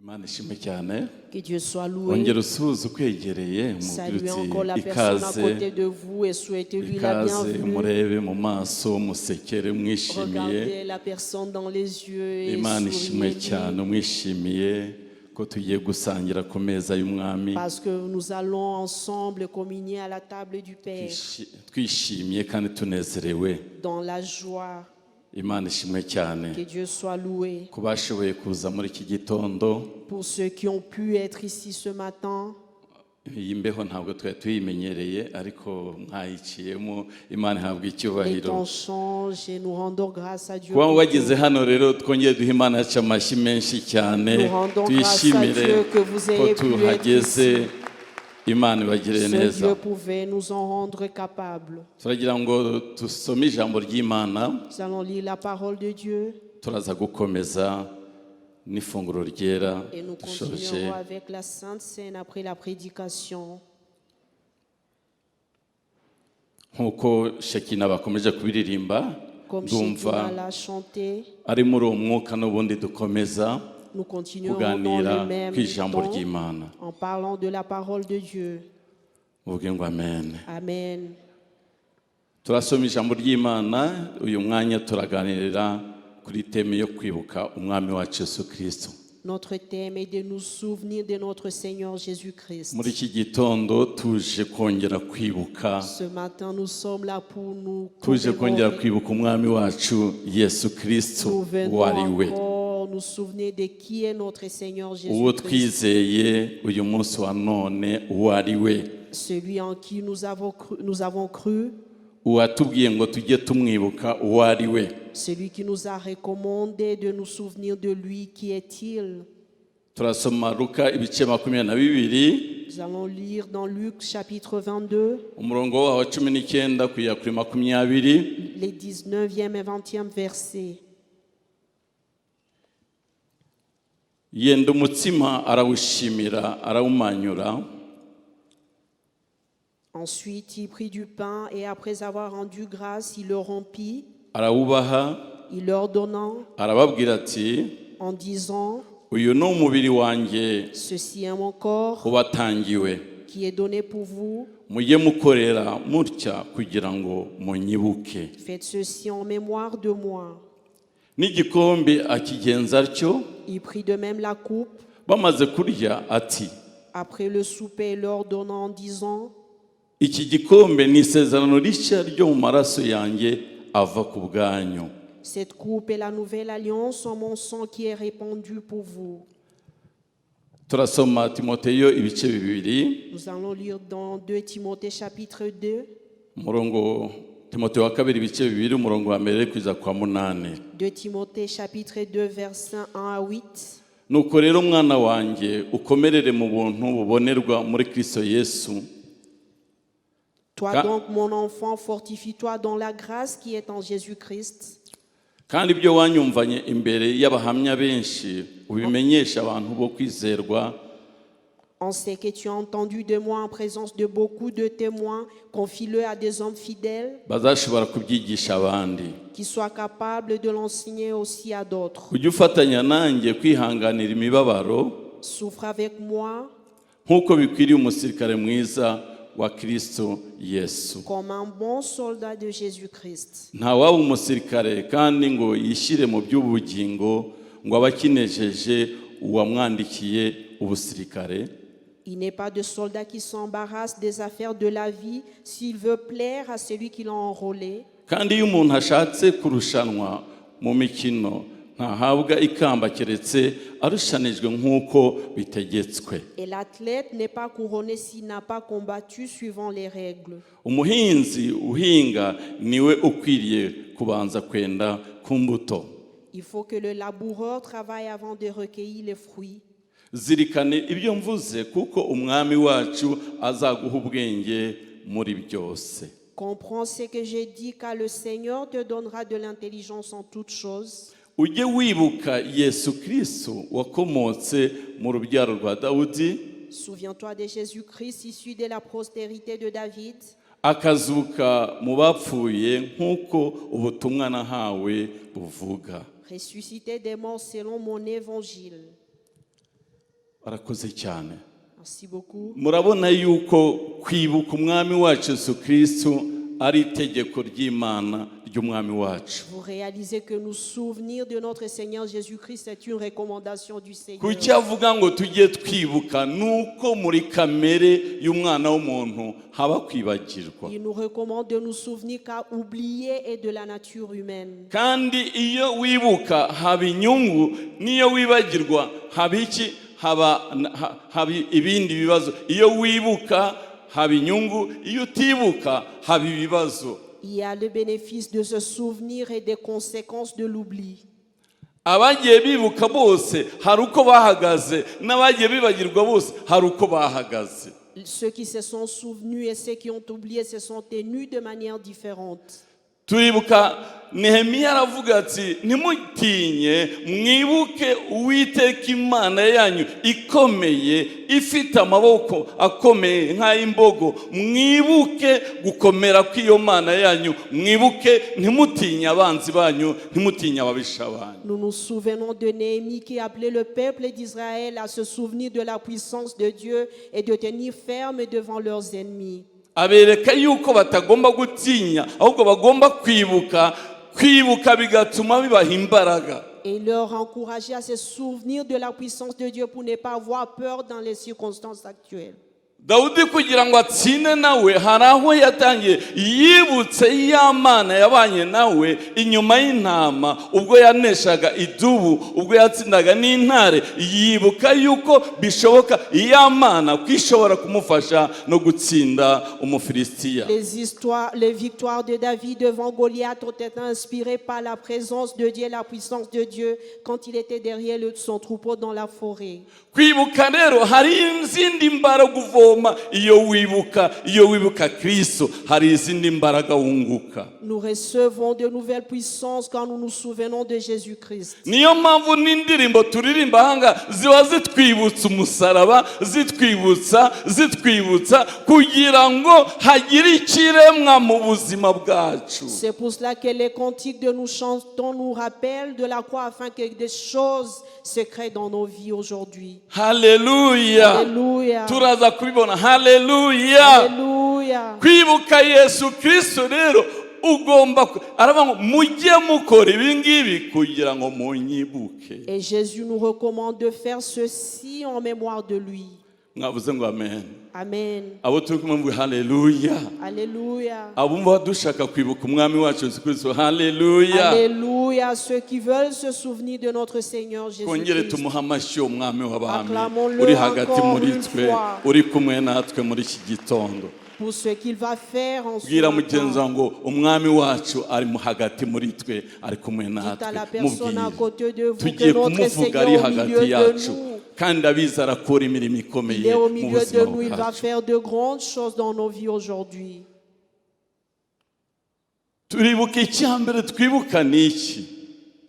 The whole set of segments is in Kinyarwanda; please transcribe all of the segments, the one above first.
Imana ishimwe cyane. Que Dieu soit loué. Ongera usuhuze ukwegereye, umubwire Saluez uti encore la personne à ikaze, côté de vous et souhaitez-lui la ikaze. Bienvenue. Murebe mu maso, musekere, mwishimiye. Regardez la personne dans les yeux et Imana ishimwe souriez-lui cyane, umwishimiye ko tugiye gusangira ku meza y'umwami. Parce que nous allons ensemble communier à la table du Père Twishimye kandi tunezerewe. Dans la joie. Imana ishimwe cyane. Que Dieu soit loué. Ku bashoboye kuza muri iki gitondo, Pour ceux qui ont pu être ici ce matin, iyi mbeho ntabwo twari tuyimenyereye, ariko mwayiciyemo, Imana ihabwa les icyubahiro. Temps changent et nous rendons grâce à Dieu Kuba pour wageze tout. Hano rero, twongere duhe Imana yacu amashyi menshi cyane, Nous rendons grâce à tuyishimire Dieu que vous ko ayez pu être tuhageze. Ici. Imana ibagirire Seul neza. Dieu pouvait nous en rendre capables. Turagira ngo dusome ijambo ry'Imana. Nous allons lire la parole de Dieu Turaza gukomeza n'ifunguro ryera et nous dushoje. Continuerons avec la Sainte Cène après la prédication. Nk'uko Shekina bakomeje kubiririmba, Comme ndumva Shekina l'a chanté, ari muri uwo mwuka n'ubundi dukomeza nous continuerons dans kuganira le même ku ijambo ton ry'Imana. En parlant de la parole de Dieu. Muvuge ngo amen. Amen. Turasoma ijambo ry'Imana. Uyu mwanya turaganirira kuri thème yo kwibuka umwami wacu Yesu Kirisito. Notre thème est de nous souvenir de notre Seigneur Jésus-Christ. Muri iki gitondo tuje kongera kwibuka, Ce matin, nous sommes là pour nous tuje kongera commémorer. Kwibuka umwami wacu Yesu Kirisito Nous venons uwo ari we, encore nous souvenir de qui est notre Seigneur uwo Jésus-Christ, twizeye uyu munsi wa none uwo ari we, celui en qui nous avons cru, uwatubwiye ngo tujye tumwibuka uwo ari we. Celui qui nous a recommandé de nous souvenir de lui, qui est-il? Turasoma Luka ibice 22, Nous allons lire dans Luc chapitre 22, umurongo waho wa 19 kugera kuri 20. Les 19e et 20e versets. Yenda umutsima, arawushimira, arawumanyura. Ensuite, il prit du pain et après avoir rendu grâce, il le rompit, Arawubaha, il leur donna arababwira ati en disant, uyu ni umubiri wanjye Ceci est mon corps ubatangiwe, qui est donné pour vous. Mujye mukorera mutya kugira ngo munyibuke. Faites ceci en mémoire de moi. N'igikombe akigenza atyo. Il prit de même la coupe Bamaze kurya, ati après le souper et leur donna en disant, iki gikombe ni isezerano rishya ryo mu maraso yanjye ava ku bwanyu. Cette coupe est la nouvelle alliance en mon sang qui est répandu pour vous. Turasoma Timoteyo ibice 2. Nous allons lire dans 2 Timothée chapitre 2, Umurongo, Timoteyo wa kabiri ibice 2, umurongo wa mbere kugeza kwa 8. 2 Timothée chapitre 2 versets 1 à 8. Nuko rero mwana wanjye, ukomerere mu buntu bubonerwa muri Kristo Yesu. Toi donc, mon enfant, fortifie-toi dans la grâce qui est en Jésus-Christ. Kandi ibyo wanyumvanye imbere y'abahamya benshi ubimenyesha abantu bo kwizerwa. En ce que tu as entendu de moi en présence de beaucoup de témoins, confie-le à des hommes fidèles Bazashobora kubyigisha abandi. Qui soient capables de l'enseigner aussi à d'autres. Ujye ufatanya nanjye kwihanganira imibabaro Souffre avec moi nk'uko bikwiriye umusirikare mwiza wa Kristo Yesu. Comme un bon soldat de Jésus-Christ. Ntawaba umusirikare kandi ngo yishyire mu by'ubugingo ngo abe akinejeje uwamwandikiye ubusirikare. Il n'est pas de soldat qui s'embarrasse des affaires de la vie s'il veut plaire à celui qui l'a enrôlé. Kandi iyo umuntu ashatse kurushanwa mu mikino, ntahabwa ikamba keretse arushanijwe nk'uko bitegetswe. Et l'athlète n'est pas couronné s'il n'a pas combattu suivant les règles. Umuhinzi uhinga niwe ukwiriye kubanza kwenda ku mbuto. Il faut que le laboureur travaille avant de recueillir les fruits. Zirikane ibyo mvuze, kuko umwami wacu azaguha ubwenge muri byose. Comprends ce que j'ai dit, car le Seigneur te donnera de l'intelligence en toutes choses. Ujye wibuka Yesu Kristo wakomotse mu rubyaro rwa Dawudi, Souviens-toi de Jésus-Christ issu de la postérité de David, akazuka mu bapfuye nk'uko ubutumwa nahawe buvuga. Ressuscité des morts selon mon évangile. Barakoze cyane. Merci beaucoup. Murabona yuko kwibuka Umwami wacu Yesu Kirisitu ari itegeko ry'Imana, ry'Umwami wacu. Vous réalisez que nous souvenir de notre Seigneur Jésus-Christ est une recommandation du Seigneur. Kuki avuga ngo tujye twibuka? Ni uko muri kamere y'umwana w'umuntu haba kwibagirwa. Il nous recommande de nous souvenir car oublier est de la nature humaine. Kandi iyo wibuka haba inyungu, n'iyo wibagirwa haba iki? Haba ibindi bibazo. Iyo wibuka haba inyungu, iyo utibuka haba ibibazo. Il y a le bénéfice de se souvenir et des conséquences de l'oubli. Abagiye bibuka bose hari uko bahagaze, n'abagiye bibagirwa bose hari uko bahagaze. Ceux qui se sont souvenus et ceux qui ont oublié se sont tenus de manière différente. Turibuka Nehemiya aravuga ati: "Ntimutinye, mwibuke Uwiteka Imana yanyu ikomeye, ifite amaboko akomeye nk'ay'imbogo. Mwibuke gukomera kw'iyo Mana yanyu, mwibuke, ntimutinye abanzi banyu, ntimutinye ababisha banyu." Nous nous souvenons de Néhémie qui appelait le peuple d'Israël à se souvenir de la puissance de Dieu et de tenir ferme devant leurs ennemis. Abereka yuko batagomba gutinya, ahubwo bagomba kwibuka. Kwibuka bigatuma bibaha imbaraga. Et leur encourager à se souvenir de la puissance de Dieu pour ne pas avoir peur dans les circonstances actuelles. Dawudi kugira ngo atsinde nawe hari aho yatangiye, yibutse ya Mana yabanye nawe inyuma y'intama ubwo yaneshaga idubu, ubwo yatsindaga n'intare. Yibuka yuko bishoboka ya Mana ko ishobora kumufasha no gutsinda Umufilisitiya. Les histoires, les victoires de David devant Goliath ont été inspirées par la présence de Dieu et la puissance de Dieu quand il était derrière son troupeau dans la forêt. Kwibuka rero hari izindi mbaraga uvoma iyo wibuka. Iyo wibuka Kristo hari izindi mbaraga wunguka. Nous recevons de nouvelles puissances quand nous nous souvenons de Jésus-Christ. Niyo mpamvu n'indirimbo turirimba ahanga ziba zitwibutsa umusaraba, zitwibutsa, zitwibutsa kugira ngo hagire ikiremwa mu buzima bwacu. C'est pour cela que les cantiques de nous chantons nous rappellent de la croix afin que des choses se créent dans nos vies aujourd'hui. Haleluya! Alléluia. Turaza kubibona. Haleluya! Alléluia. Kwibuka Yesu Kristo rero ugomba aravuga ngo mujye mukora ibi ngibi kugira ngo munyibuke. Et Jésus nous recommande de faire ceci en mémoire de lui. Mwavuze ngo amen. Amen. Abo turi kumwe mvuge haleluya. Alléluia. Abumva dushaka kwibuka Umwami wacu Yesu Kristo, haleluya. Alléluia. Ceux qui veulent se souvenir de notre Seigneur Twongere Jésus-Christ. tumuhe amashyi Umwami w'abami Acclamons-le uri hagati encore muri une twe, fois. Uri kumwe natwe muri iki gitondo. Pour ce qu'il va faire en ce Bwira mugenzi matin. Wawe ngo Umwami wacu ari mu hagati muri twe, ari kumwe Dites à la natwe. personne à Mubwire côté de vous que tugiye notre kumuvuga, ari Seigneur est au hagati milieu de yacu nous. kandi abizi arakora imirimo Il ikomeye est au mu milieu buzima de nous. Il va bwacu. faire de grandes choses dans nos vies aujourd'hui. Turibuka, icya mbere twibuka ni iki?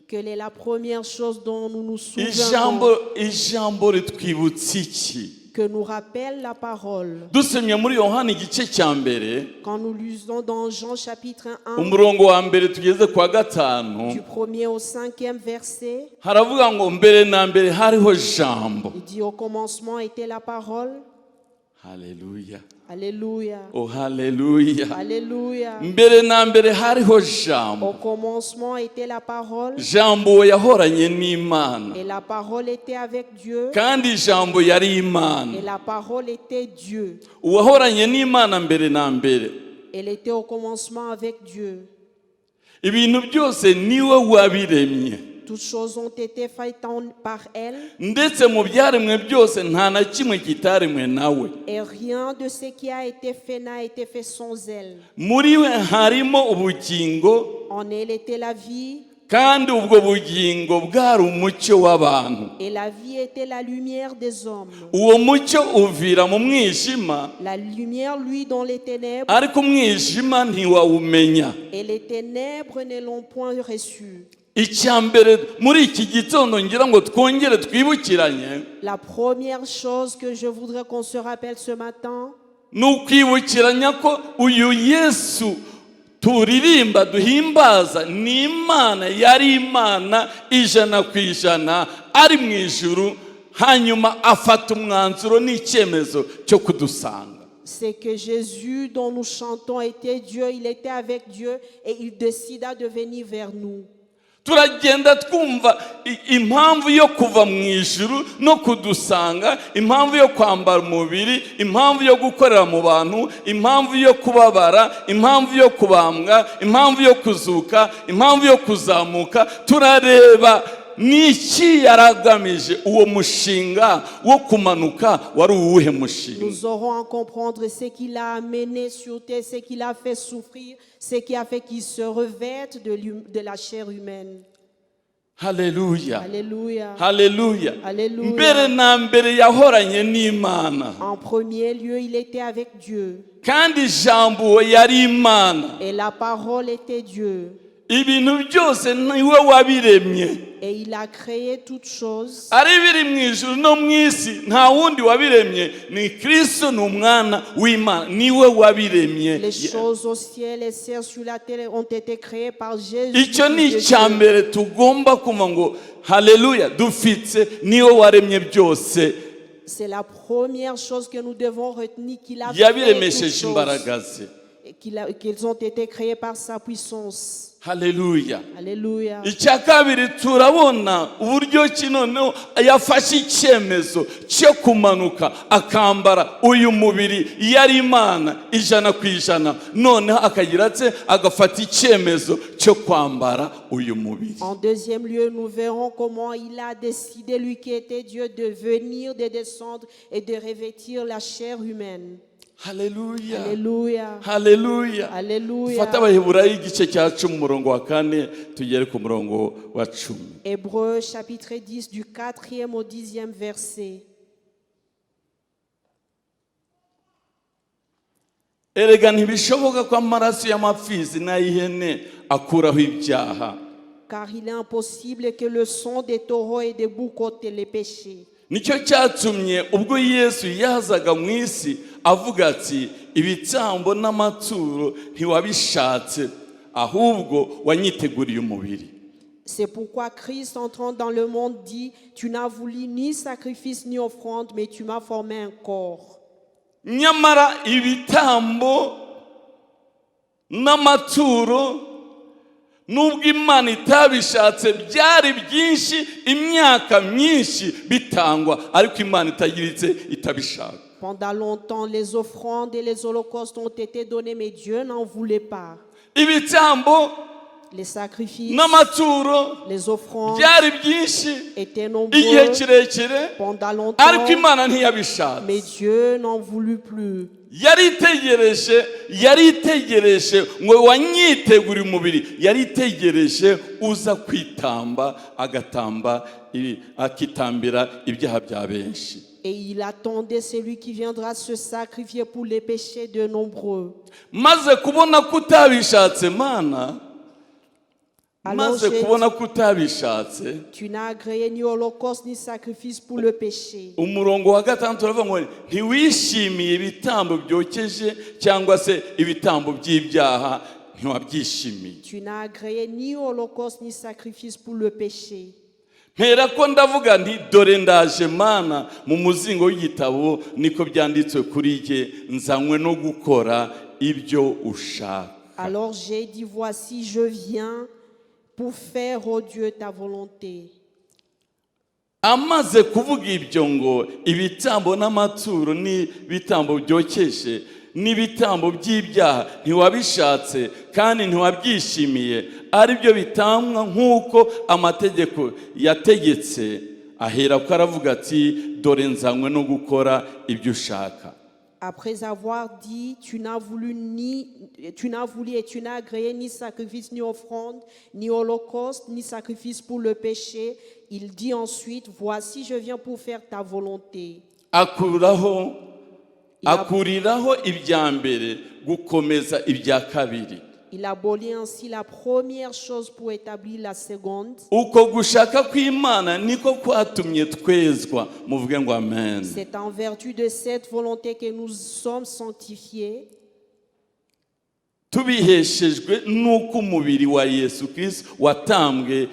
Quelle est la première chose dont nous nous Ijambo, souvenons? ijambo ritwibutsa iki? Que nous rappelle la parole. Dusomye muri Yohani igice cya mbere, Quand nous lisons dans Jean chapitre 1, umurongo wa mbere tugeze kwa gatanu, du premier au cinquième verset, haravuga ngo mbere na mbere hariho Jambo. Il dit: au commencement était la parole. Haleluya! Alléluia. Oh, haleluya! Alléluia. Mbere na mbere hariho Jambo. Au commencement était la parole. Jambo yahoranye n'Imana. Et la parole était avec Dieu. Kandi Jambo yari Imana. Et la parole était Dieu. Uwahoranye n'Imana mbere na mbere. Elle était au commencement avec Dieu. Ibintu byose niwe wabiremye. Toutes choses ont été faites par elle. Ndetse mu byaremwe byose nta na kimwe kitaremwe nawe. Et rien de ce qui a été fait n'a été fait sans elle. Muri we harimo ubugingo. En elle était la vie. Kandi ubwo bugingo bwari umucyo w'abantu. Et la vie était la lumière des hommes. Uwo mucyo uvira mu mwijima. La lumière, luit dans les ténèbres. Ariko umwijima ntiwawumenya. Et les ténèbres ne l'ont point reçu. Icya mbere muri iki gitondo ngira ngo twongere twibukiranye, La première chose que je voudrais qu'on se rappelle ce matin, ni ukwibukiranya ko uyu Yesu turirimba duhimbaza ni Imana, yari Imana 100% ari mu ijuru. Hanyuma afata umwanzuro n'icyemezo cyo kudusanga. C'est que Jésus dont nous chantons était Dieu, il était avec Dieu et il décida de venir vers nous. Turagenda twumva impamvu yo kuva mu ijuru no kudusanga, impamvu yo kwambara umubiri, impamvu yo gukorera mu bantu, impamvu yo kubabara, impamvu yo kubambwa, impamvu yo kuzuka, impamvu yo kuzamuka. Turareba ni iki yaragamije. Uwo mushinga wo kumanuka wari uwuhe mushinga? Nous aurons à comprendre ce qui l'a amené sur terre, ce qui l'a fait souffrir, ce qui a fait qu'il se revête de la chair humaine. Haleluya. Alléluia. Haleluya. Alléluia. Mbere na mbere yahoranye n'Imana. En premier lieu, il était avec Dieu. Kandi Ijambo uwo yari Imana. Et la parole était Dieu. Ibintu byose niwe wabiremye. Et il a créé toutes choses. Ari biri mu ijuru no mu isi, nta wundi wabiremye, ni Kristo, ni Umwana w'Imana, niwe wabiremye. Les choses au ciel et celles sur la terre ont été créées par Jésus, Icyo ni fils de icya Dieu. Mbere tugomba kumva ngo haleluya, dufite niwe waremye byose. C'est la première chose que nous devons retenir, qu'il a fait toutes Yabiremesheje choses. Imbaraga ze. Et qu'ils ont été créés par sa puissance. Haleluya. Alléluia. Icya kabiri, turabona uburyo ki noneho yafashe icyemezo cyo kumanuka akambara uyu mubiri. Yari Imana 100%, noneho akagira ate? Agafata icyemezo cyo kwambara uyu mubiri. En deuxième lieu, nous verrons comment il a décidé, lui qui était Dieu, de venir, de descendre et de revêtir la chair humaine. Haleluya. Alléluia. Haleluya. Alléluia. Fata Abaheburayo igice cya 10, umurongo wa 4 tugere ku murongo wa 10. Hébreux chapitre 10 du 4e au 10e verset. Erega ntibishoboka ko amaraso y'amapfizi n'ay'ihene akuraho ibyaha. Car il est impossible que le sang des taureaux et des boucs ôte les péchés. Nicyo cyatumye ubwo Yesu yazaga mu isi avuga ati: "Ibitambo n'amaturo ntiwabishatse, ahubwo wanyiteguriye umubiri." C'est pourquoi Christ, entrant dans le monde, dit: "Tu n'as voulu ni sacrifice ni offrande, mais tu m'as formé un corps." Nyamara ibitambo n'amaturo, nubwo Imana itabishatse, byari byinshi, imyaka myinshi bitangwa, ariko Imana itagiritse itabishaka. Pendant longtemps, les offrandes et les holocaustes ont été donnés, mais Dieu n'en voulait pas. Ibitambo Les sacrifices, n'amaturo les offrandes byari byinshi étaient igihe nombreux kirekire, pendant longtemps, ariko Imana ntiyabishatse. Mais Dieu n'en voulut plus. Yari itegereje, yari itegereje ngo wanyiteguriye umubiri. Yari itegereje uza kwitamba, agatamba akitambira ibyaha bya benshi. Et il attendait celui qui viendra se sacrifier pour les péchés de nombreux. Maze kubona ko utabishatse, Mana, Alors maze j'ai kubona ko utabishatse. Tu n'as agréé ni holocauste ni sacrifice pour le péché. Umurongo wa 6 uravuga ngo ntiwishimiye ibitambo byokeje cyangwa se ibitambo by'ibyaha, ntiwabyishimiye. Tu n'as agréé ni holocauste ni sacrifice pour le péché. Mpera ko ndavuga nti: "Dore ndaje, Mana, mu muzingo w'igitabo niko byanditswe kuri jye, nzanywe no gukora ibyo ushaka." Alors j'ai dit: "Voici, je viens pour faire, ô Dieu, ta volonté." Amaze kuvuga ibyo ngo ibitambo n'amaturo n'ibitambo byokeje n'ibitambo by'ibyaha ntiwabishatse kandi ntiwabyishimiye, ari byo bitambwa nk'uko amategeko yategetse, ahera ko aravuga ati: "Dore nzanywe no gukora ibyo ushaka." Après avoir dit: Tu n'as voulu et tu n'as agréé ni sacrifice ni offrande, ni holocauste, ni sacrifice pour le péché, il dit ensuite: "Voici, je viens pour faire ta volonté." Akuraho, akuriraho ibya mbere gukomeza ibya kabiri. Il abolit ainsi la première chose pour établir la seconde. Uko gushaka kw'Imana niko kwatumye twezwa. Muvuge ngo amen. C'est en vertu de cette volonté que nous sommes sanctifiés, Tubiheshejwe n'uko umubiri wa Yesu Kristo watambwe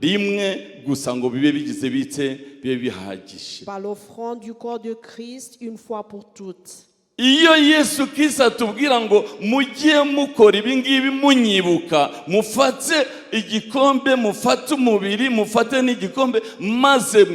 Rimwe gusa ngo bibe bigize bite, bibe bihagije. Par l'offrande du corps de Christ une fois pour toutes. Iyo Yesu Kristo atubwira ngo mujye mukora ibi ngibi munyibuka, mufate igikombe, mufate umubiri, mufate n'igikombe, maze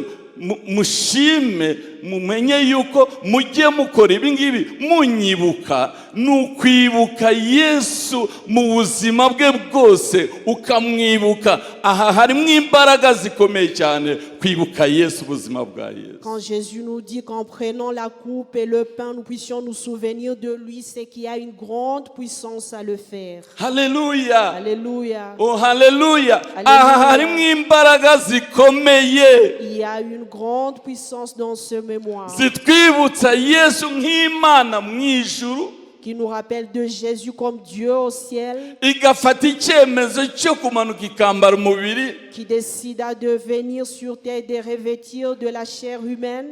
mushime, mumenye yuko mujye mukora ibi ngibi munyibuka, ni ukwibuka Yesu mu buzima bwe bwose, ukamwibuka. Aha harimo imbaraga zikomeye cyane, kwibuka Yesu, ubuzima bwa Yesu. Quand Jésus nous dit qu'en prenant la coupe et le pain, nous puissions nous souvenir de lui, c'est qu'il y a une grande puissance à le faire. Haleluya! Alléluia. Oh, haleluya! Haleluya. Aha harimo imbaraga zikomeye Il y a une grande puissance dans ce mémoire zitwibutsa Yesu nk'Imana mu ijuru qui nous rappelle de Jésus comme Dieu au ciel, igafata icyemezo cyo kumanuka ikambara umubiri qui décida de venir sur terre et de revêtir de la chair humaine.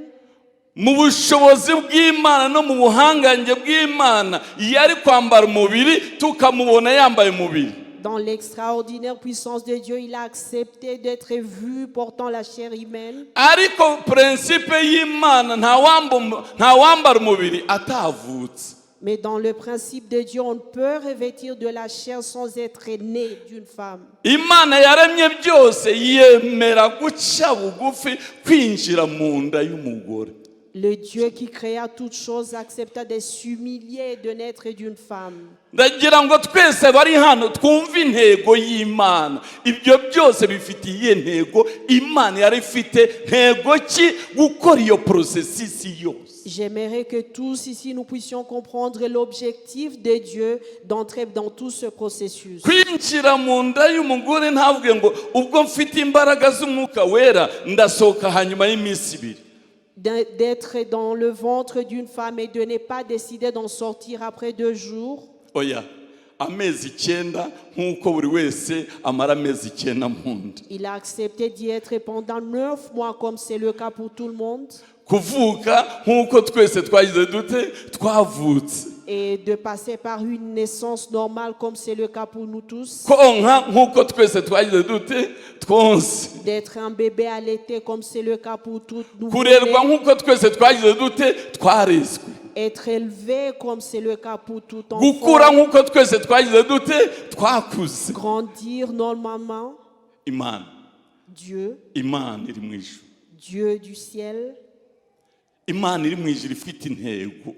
Mu bushobozi bw'Imana no mu buhangange bw'Imana yari kwambara umubiri tukamubona yambaye umubiri. Dans l'extraordinaire puissance de Dieu, il a accepté d'être vu portant la chair humaine. Ariko principe y'Imana ntawambara umubiri atavutse. Mais dans le principe de Dieu, on ne peut revêtir de la chair sans être né d'une femme. Imana yaremye byose yemera guca bugufi kwinjira mu nda y'umugore. Le Dieu qui créa toutes choses accepta de s'humilier et de naître d'une femme. Ndagira ngo twese bari hano twumve intego y'Imana. Ibyo byose bifitiye intego. Imana yari ifite ntego ki gukora iyo processus yose? J'aimerais que tous ici nous puissions comprendre l'objectif de Dieu d'entrer dans tout ce processus. Kwinjira mu nda y'umugore ntavuge ngo ubwo mfite imbaraga z'Umwuka Wera ndasohoka hanyuma y'iminsi 2. D'être dans le ventre d'une femme et de ne pas décider d'en sortir après 2 jours. Oya, amezi 9 nk'uko buri wese amara amezi 9 mu nda. Il a accepté d'y être pendant 9 mois, comme c'est le cas pour tout le monde, Kuvuka nk'uko twese twagize dute, twavutse. Et de passer par une naissance normale, comme c'est le cas pour nous tous, Konka nk'uko twese twagize dute, twonse. D'être un bébé allaité, comme c'est le cas pour toutes nous, Kurerwa nk'uko twese twagize dute, twarezwe. Être élevé, comme c'est le cas pour tout Gukura enfant, nk'uko twese twagize dute, twakuze. Grandir normalement. Imana, Dieu, Imana iri mu ijuru, Dieu du ciel, Imana iri mu ijuru ifite intego,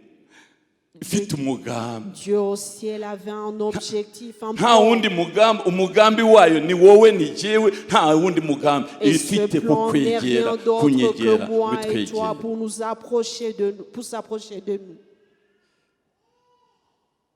ifite umugambi. Dieu au ciel avait un objectif, un Nta plan. Wundi mugambi, umugambi wayo ni wowe, ni jyewe. Nta wundi mugambi Et ce ifite plan n'est kukwegera, rien d'autre kunyegera, que moi et toi kutwegera. pour nous approcher de nous, pour s'approcher de nous.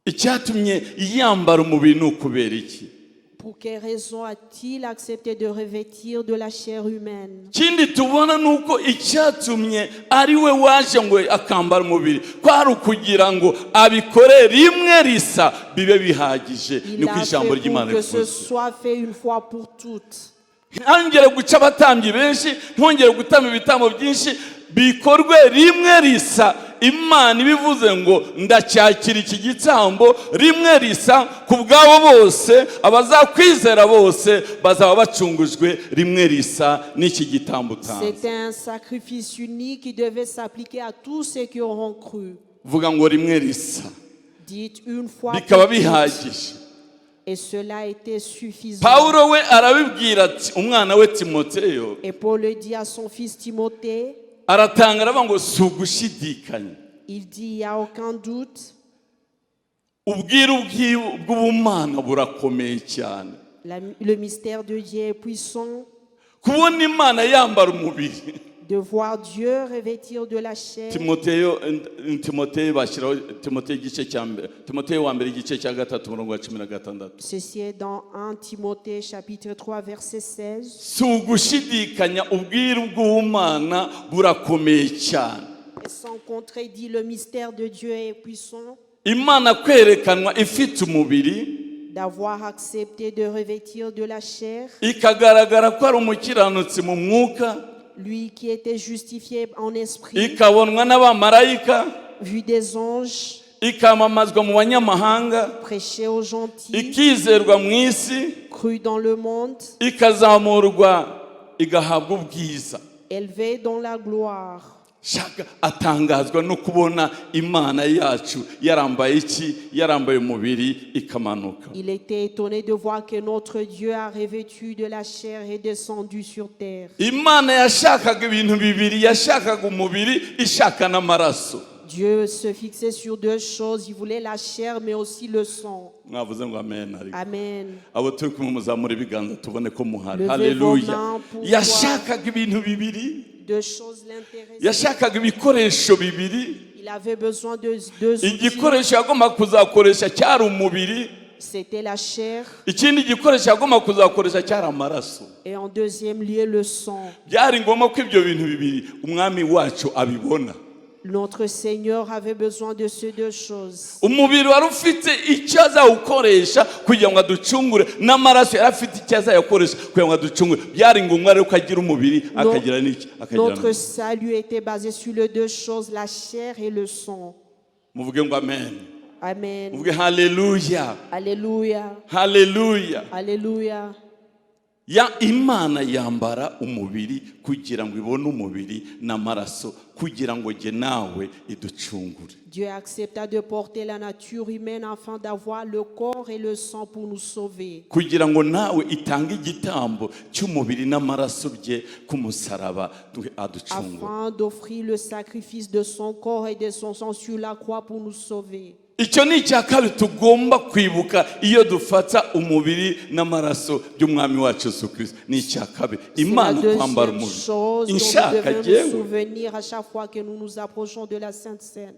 Icyatumye yambara umubiri ni ukubera iki? Pour quelle raison a-t-il accepté de revêtir de la chair humaine? Ikindi tubona ni uko icyatumye ari we waje ngo akambara umubiri kwari ukugira ngo abikore rimwe risa bibe bihagije. Il Niko a ijambo fait ry'Imana pour que ce rivuze. Soit fait une fois pour toutes. Ntongere guca abatambyi benshi, ntongere gutamba ibitambo byinshi, bikorwe rimwe risa. Imana ibivuze ngo ndacyakira iki gitambo rimwe risa ku bwabo bose, abazakwizera bose bazaba bacungujwe rimwe risa n'iki gitambo utanze. C'était un sacrifice unique qui devait s'appliquer à tous ceux qui auront cru. Vuga ngo rimwe risa. Dites une fois Bikaba pour toutes. bihagije. Et cela était suffisant. Pawulo we arabibwira ati umwana we Timoteyo. Et Paul le dit à son fils Timothée, Aratanga aravuga ngo si ugushidikanya. Il dit, il n'y a aucun doute, Ubwiru bw'ubumana burakomeye cyane. Le mystère de Dieu est puissant, Kubona Imana yambara umubiri. De voir Dieu revêtir de la chair. Timoteyo, Timoteyo bashyiraho Timoteyo igice cya mbere, Timoteyo wa mbere igice cya gatatu umurongo wa 16. Ceci est dans 1 Timothée chapitre 3 verset 16. Si ugushidikanya, ubwiru bw'ubumana burakomeye cyane. Et sans contredit, le mystère de Dieu est puissant Imana kwerekanwa ifite umubiri, d'avoir accepté de revêtir de la chair, ikagaragara ko ari umukiranutsi mu mwuka, lui qui était justifié en esprit, ikabonwa n'abamarayika, vu des anges, Ikamamazwa mu banyamahanga, prêchée aux gentils, ikizerwa mu isi, crue dans le monde, ikazamurwa igahabwa ubwiza. Élevée dans la gloire. Shaka atangazwa no kubona Imana yacu yarambaye iki? Yarambaye umubiri ikamanuka. Il était étonné de voir que notre Dieu a revêtu de la chair et descendu sur terre. Imana yashakaga ibintu bibiri, yashakaga umubiri, ishaka n'amaraso. Dieu se fixait sur deux choses. Il voulait la chair, mais aussi le sang. Mwavuze ngo amen ariko. Amen. Abo turi kumwe muzamura ibiganza tubone ko muhari. Levez Haleluya. Vos mains pour Yashakaga ibintu bibiri. Deux choses l'intéressaient. Yashakaga ibikoresho bibiri. Il avait besoin de deux outils. Igikoresho yagomba kuzakoresha cyari umubiri. C'était la chair Ikindi gikoresho yagomba kuzakoresha cyari amaraso. Et en deuxième lieu le sang. Byari ngombwa ko ibyo bintu bibiri umwami wacu abibona. Notre Seigneur avait besoin de ces deux choses. Umubiri wari ufite icyo azawukoresha kugira ngo aducungure, n'amaraso yari afite icyo azayakoresha kugira ngo aducungure. Byari ngombwa rero ko agira umubiri, akagira n'iki, akagira Notre n'amaraso. Salut était basé sur les deux choses, la chair et le sang. Muvuge ngo amen. Amen. Muvuge haleluya. Alléluia. Haleluya. Alléluia. Ya Imana yambara umubiri kugira ngo ibone umubiri n'amaraso kugira ngo jye nawe iducungure. Dieu accepta de porter la nature humaine afin d'avoir le corps et le sang pour nous sauver. Kugira ngo nawe itange igitambo cy'umubiri n'amaraso bye ku musaraba aducungure. Afin d'offrir le sacrifice de son corps et de son sang sur la croix pour nous sauver. Icyo ni icya kabiri tugomba kwibuka iyo dufata umubiri n'amaraso by'umwami wacu Yesu Kirisito. Ni icya kabiri. C'est la Imana kwambara deuxième umubiri chose dont nous inshaka devons nous jyewe. Souvenir à chaque fois que nous nous approchons de la Sainte Cène.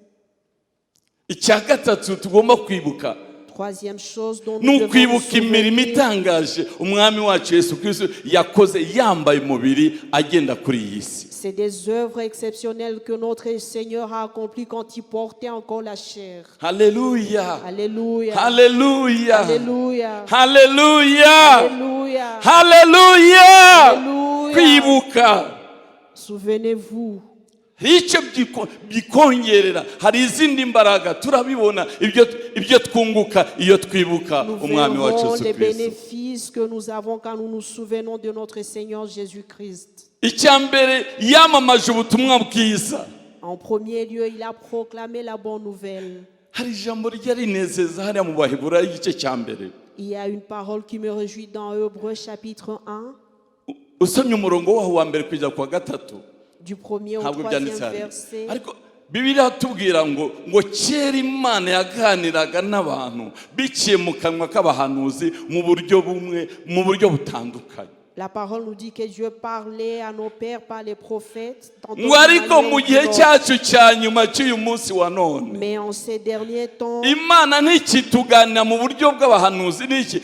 Icya gatatu tugomba kwibuka Troisième chose dont ni nous devons nous ukwibuka imirimo souvenir, itangaje umwami wacu Yesu Kirisito yakoze yambaye umubiri agenda kuri iyi si. C'est des œuvres exceptionnelles que notre Seigneur a accomplies quand il portait encore la chair. Haleluya. Alléluia. Haleluya. Alléluia. Haleluya. Alléluia. Haleluya. Alléluia. Kwibuka Souvenez-vous. Icyo bikongerera hari izindi mbaraga, turabibona ibyo ibyo twunguka iyo twibuka Nous umwami wacu verrons Yesu les Kirisito. Bénéfices que nous avons quand nous nous souvenons de notre Seigneur Jésus-Christ. Icya mbere, yamamaje ubutumwa bwiza. En premier lieu, il a proclamé la bonne nouvelle. Hari ijambo rijya rinezeza hariya mu Baheburayo igice cya mbere. Il y a une parole qui me réjouit dans Hébreux chapitre 1, Usomye umurongo waho wa mbere kugeza ku wa gatatu, du premier au ntabwo troisième byanditse hariya, verset. Ariko Bibiliya tubwira ngo ngo kera Imana yaganiraga n'abantu biciye mu kanwa k'abahanuzi mu buryo bumwe, mu buryo butandukanye. La parole nous dit que Dieu parlait à nos pères par les prophètes, tantôt Ngo ariko d'une mu manière gihe ou d'une autre. Cyacu cya nyuma cy'uyu munsi wa none, Mais en ces derniers temps, Imana ntikituganira mu buryo bw'abahanuzi n'iki,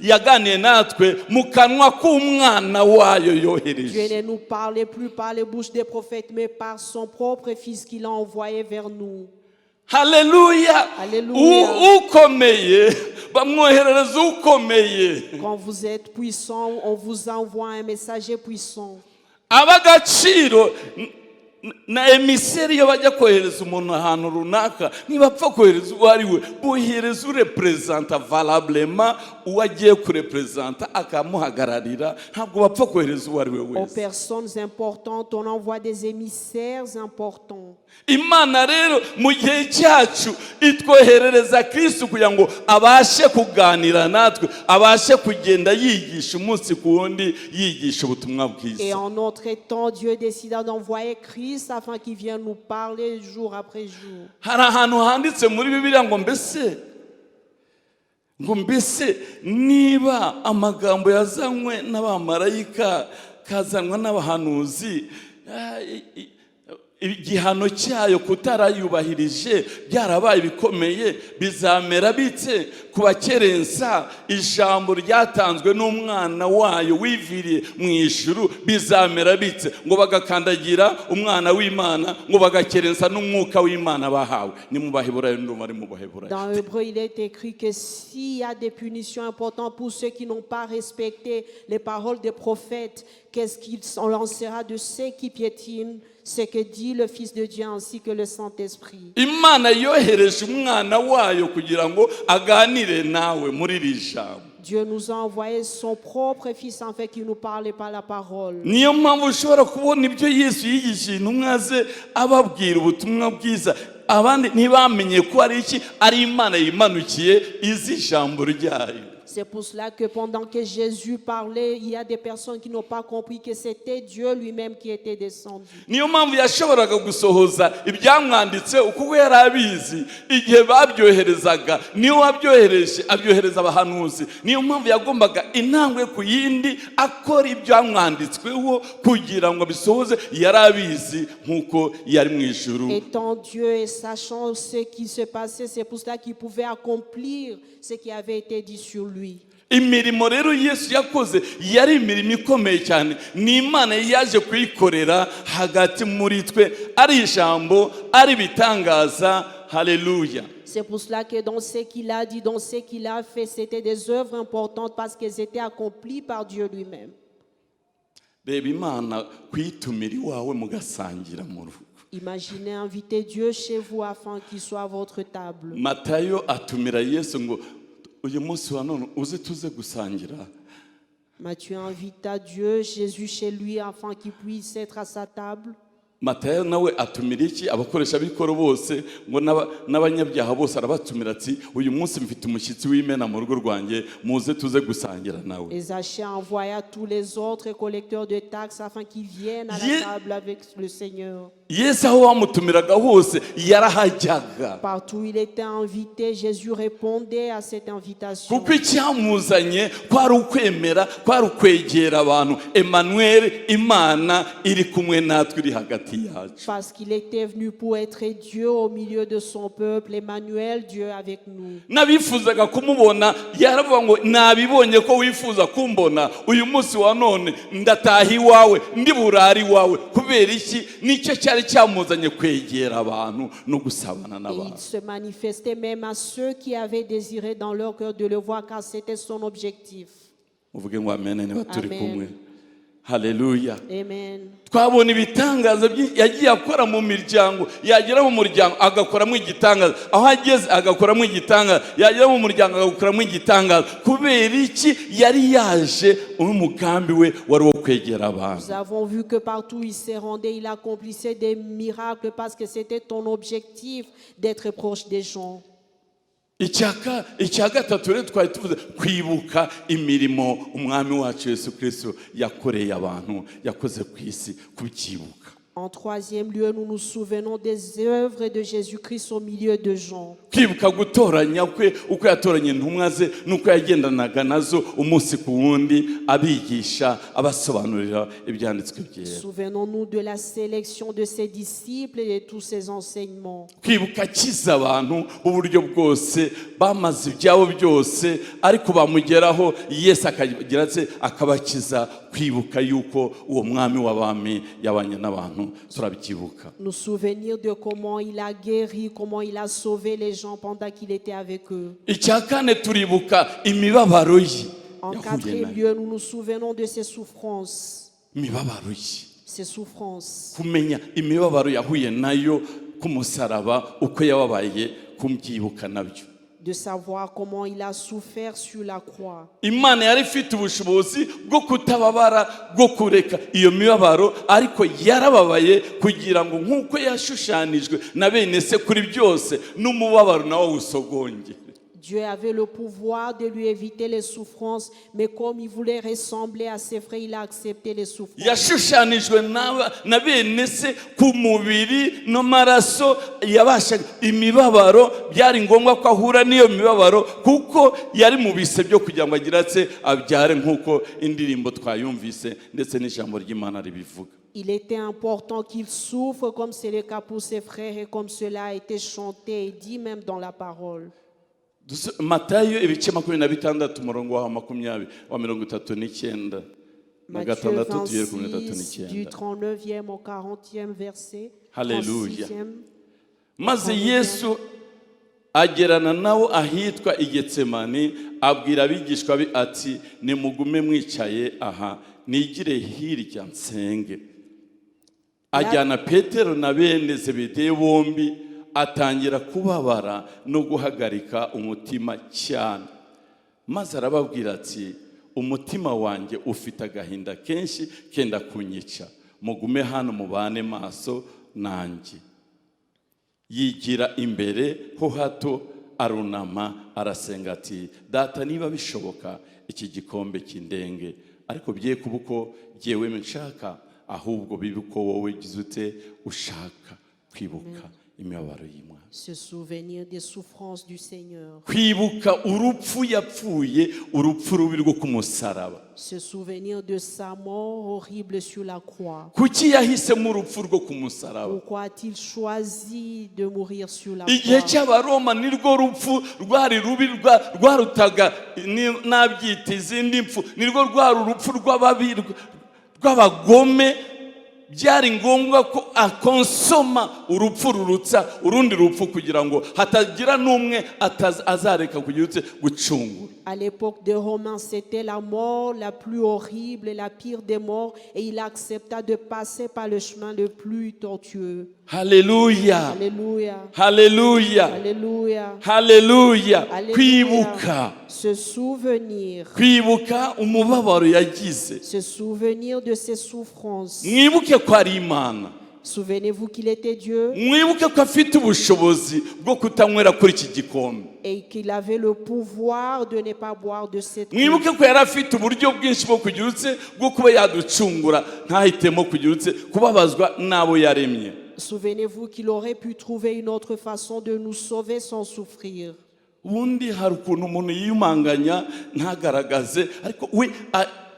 yaganiye natwe mu kanwa k'umwana wayo Dieu yohereje. ne nous parlait plus par les bouches des prophètes, mais par son propre Fils qu'il a envoyé vers nous. Haleluya. Haleluya. Ukomeye bamwoherereza ukomeye. Quand vous êtes puissant, on vous envoie un messager puissant. Ab'agaciro na émissaire, iyo bajya kohereza umuntu ahantu runaka, ntibapfa kohereza uwo ari we, bohereza ureperezanta valablement uwo agiye kureperezanta, akamuhagararira. Ntabwo bapfa kohereza uwo ari we Aux wese. Personnes importantes, on envoie des émissaires importants. Imana rero mu gihe cyacu itwoherereza Kirisitu kugira ngo abashe kuganira natwe, abashe kugenda yigisha umunsi ku wundi, yigisha ubutumwa Et bwiza. En notre temps, Dieu décida d'envoyer Christ afin qu'il vienne nous parler jour après jour. Hari ahantu handitse muri Bibiliya ngo mbese ngo mbese niba amagambo yazanywe n'abamarayika kazanwa n'abahanuzi, igihano cyayo kutarayubahirije byarabaye bikomeye, bizamera bite ku bakerensa ijambo ryatanzwe n'umwana wayo wiviriye mu ijuru? Bizamera bite ngo bagakandagira umwana w'Imana, ngo bagakerensa n'umwuka w'Imana bahawe? Ni mu Baheburayo, ndumva ari mu Baheburayo. Dans Hébreu, il est écrit que s'il y a des punitions importantes pour ceux qui n'ont pas respecté les paroles des prophètes, qu'est-ce qu'il en sera de ceux qui piétinent ce que dit le Fils de Dieu ainsi que le Saint-Esprit. Imana yohereje umwana wayo kugira ngo aganire nawe muri iri jambo. Dieu nous a envoyé son propre Fils afin qu'il nous parle par la parole. Niyo mpamvu ushobora kubona ibyo Yesu yigishije intumwa ze, ababwira ubutumwa bwiza, abandi ntibamenye ko ari iki, ari Imana yimanukiye izi ijambo ryayo. C'est pour cela que pendant que Jésus parlait, il y a des personnes qui n'ont pas compris que c'était Dieu lui-même qui était descendu. Niyo mpamvu yashoboraga gusohoza ibyamwanditse kuko yari abizi igihe babyoherezaga, niyo wabyohereje abyohereza abahanuzi. Niyo mpamvu yagombaga intambwe ku yindi akora ibyamwanditsweho kugira ngo abisohoze, yari abizi nk'uko yari mu ijuru. Étant Dieu et sachant ce qui se passait, c'est pour cela qu'il pouvait accomplir ce qui avait été dit sur lui. Imirimo rero Yesu yakoze yari imirimo ikomeye cyane, ni Imana yaje kuyikorera hagati muri twe, ari ijambo, ari ibitangaza. Haleluya. C'est pour cela que dans ce qu'il a dit, dans ce qu'il a fait, c'était des œuvres importantes parce qu'elles étaient accomplies par Dieu lui-même. Reba Imana kuyitumira iwawe mugasangira mu rugo. Imaginez inviter Dieu chez vous afin qu'il soit à votre table. Matayo atumira Yesu ngo uyu munsi wa none uze tuze gusangira. Matthieu invita Dieu, Jésus chez lui afin qu'il puisse être à sa table. Matayo nawe atumira iki, abakoresha b'ikoro bose ngo n'abanyabyaha bose, arabatumira ati uyu munsi mfite umushyitsi w'imena mu rugo rwanjye, muze tuze gusangira nawe. Et Zachée envoya tous les autres collecteurs de taxes afin qu'ils viennent à la table avec le Seigneur. Yesu aho bamutumiraga hose yarahajyaga. Partout où il était invité, Jésus répondait à cette invitation. Kuko icyamuzanye kwari ukwemera, kwari ukwegera abantu, Emmanuel, Imana iri kumwe natwe, iri hagati yacu. Parce qu'il était venu pour être Dieu au milieu de son peuple, Emmanuel, Dieu avec nous. N'abifuzaga kumubona yaravuga ngo nabibonye ko wifuza kumbona, uyu munsi wa none ndataha iwawe, ndi burare iwawe. Kubera iki? Nicyo cyari cyamuzanye, kwegera abantu no gusabana Et il n'abantu. Se manifestait même à ceux qui avaient désiré dans leur cœur de le voir, car c'était son objectif. Uvuge ngo amen niba turi Amen. kumwe. Haleluya. Amen. Twabona ibitangaza yagiye akora mu miryango, yagera mu muryango agakoramo igitangaza, aho ageze agakoramo igitangaza, yagera mu muryango agakoramo igitangaza. Kubera iki? Yari yaje n'umugambi we wari uwo kwegera abantu. Nous avons vu que partout où il s'est rendu, il accomplissait des miracles parce que c'était ton objectif d'être proche des gens. Icya gatatu rero twari tuvuze kwibuka imirimo umwami wacu Yesu Kirisito yakoreye abantu, yakoze ku isi, kubyibuka. En troisième lieu, nous nous souvenons des œuvres de Jésus-Christ au milieu de gens. Kwibuka gutoranya kwe, uko yatoranya intumwa ze n'uko yagendanaga nazo umunsi ku wundi, abigisha, abasobanurira ibyanditswe byera. Souvenons-nous de la sélection de ses disciples et de tous ses enseignements. Kwibuka akiza abantu b'uburyo bwose, bamaze ibyabo byose ariko bamugeraho Yesu akagira ati akabakiza. Kwibuka yuko uwo mwami w'abami yabanye n'abantu, turabyibuka. Nous souvenir de comment il a guéri, comment il a sauvé les gens pendant qu'il était avec eux. Icya kane, turibuka imibabaro ye En yahuye quatrième nayo. Lieu, nous nous souvenons de ses souffrances. Imibabaro ye. Ses souffrances. Kumenya imibabaro yahuye nayo ku musaraba, uko yababaye, kubyibuka nabyo. De savoir comment il a souffert sur la croix. Imana yari ifite ubushobozi bwo kutababara, bwo kureka iyo mibabaro, ariko yarababaye kugira ngo nk'uko yashushanijwe na bene se kuri byose, n'umubabaro nawo awusogongere. Dieu avait le pouvoir de lui éviter les souffrances, mais comme il voulait ressembler à ses frères, il a accepté les souffrances. Yashushanijwe na bene se ku mubiri n'amaraso, yabashaga imibabaro, byari ngombwa ko ahura n'iyo mibabaro kuko yari mu bise byo kugira ngo agire atse abyare, nk'uko indirimbo twayumvise ndetse n'ijambo ry'Imana ribivuga. Il était important qu'il souffre comme c'est le cas pour ses frères et comme cela a été chanté et dit même dans la parole. Matayo ibice 26, umurongo wa 20 wa 39 na Matthieu gatandatu tugere ku mirongo itatu 26, du n'icyenda. 39e au 40e verset. Alléluia. 36e. Maze Yesu agerana nabo ahitwa i Getsemani, abwira abigishwa be ati nimugume mwicaye aha, nigire hirya nsenge. Ajyana Petero na bene Zebedeyo bombi, atangira kubabara no guhagarika umutima cyane. Maze arababwira ati: "Umutima wanjye ufite agahinda kenshi kenda kunyica. Mugume hano mubane maso nanjye." Yigira imbere ho hato, arunama, arasenga ati: "Data, niba bishoboka, iki gikombe kindenge, ariko bye kuba uko jyewe nshaka, ahubwo bibe uko wowe ugize ute ushaka." Kwibuka imibabaro y'Imana. Se souvenir des souffrances du Seigneur. Kwibuka urupfu yapfuye, urupfu rubi rwo ku musaraba. Se souvenir de sa mort horrible sur la croix. Kuki yahisemo urupfu rwo ku musaraba? Pourquoi a-t-il choisi de mourir sur la Igihe croix? cy'Abaroma nirwo rupfu rwari rubi, rwarutaga nabyita izindi mpfu. Nirwo rwari urupfu rw'ababi, rw'abagome. Byari ngombwa ko akonsoma urupfu rurutsa urundi rupfu kugira ngo hatagira n'umwe azareka kugira utse gucungura. À l'époque des Romains, c'était la mort la plus horrible et la pire des morts, et il accepta de passer par le chemin le plus tortueux. Haleluya. Alléluia. Haleluya. Alléluia. Haleluya. Alléluia. Kwibuka. Se souvenir. Kwibuka umubabaro yagize. Se souvenir de ses souffrances. Mwibuke ko ari Imana. Souvenez-vous qu'il était Dieu Mwibuke ko afite ubushobozi bwo kutanywera kuri iki gikombe. Et qu'il avait le pouvoir de ne pas boire de cette coupe. Mwibuke ko yari afite uburyo bwinshi bwo kugira utse bwo kuba yaducungura, ntahitemo kugira utse kubabazwa n'abo yaremye. Souvenez-vous qu'il aurait pu trouver une autre façon de nous sauver sans souffrir. Ubundi hari ukuntu umuntu yiyumanganya ntagaragaze, ariko we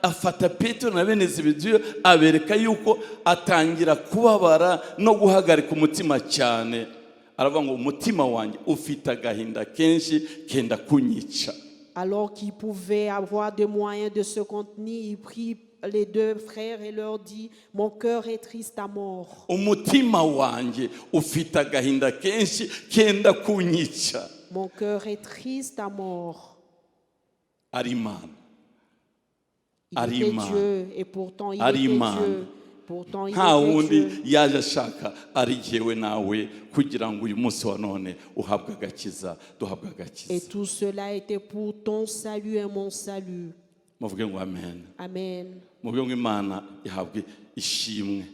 afata Petero na bene Zebedeyo, abereka yuko atangira kubabara no guhagarika umutima cyane. Aravuga ngo: "Umutima wanjye ufite agahinda kenshi kenda kunyica." Alors qu'il pouvait avoir des moyens de se contenir, il prit les deux frères et leur dit: "Mon cœur est triste à mort." Umutima wanjye ufite agahinda kenshi kenda kunyica. Mon cœur est triste à mort. Ari Imana. Il était Ari Imana. Dieu et pourtant il Ari était Imana. Dieu. Pourtant il Nta était wundi Dieu. Yaje ashaka ari jyewe nawe, kugira ngo uyu munsi wa none uhabwe agakiza, duhabwe Et agakiza. Tout cela était pour ton salut et mon salut. Muvuge ngo amen. Amen. Muvuge ngo Imana ihabwe ishimwe.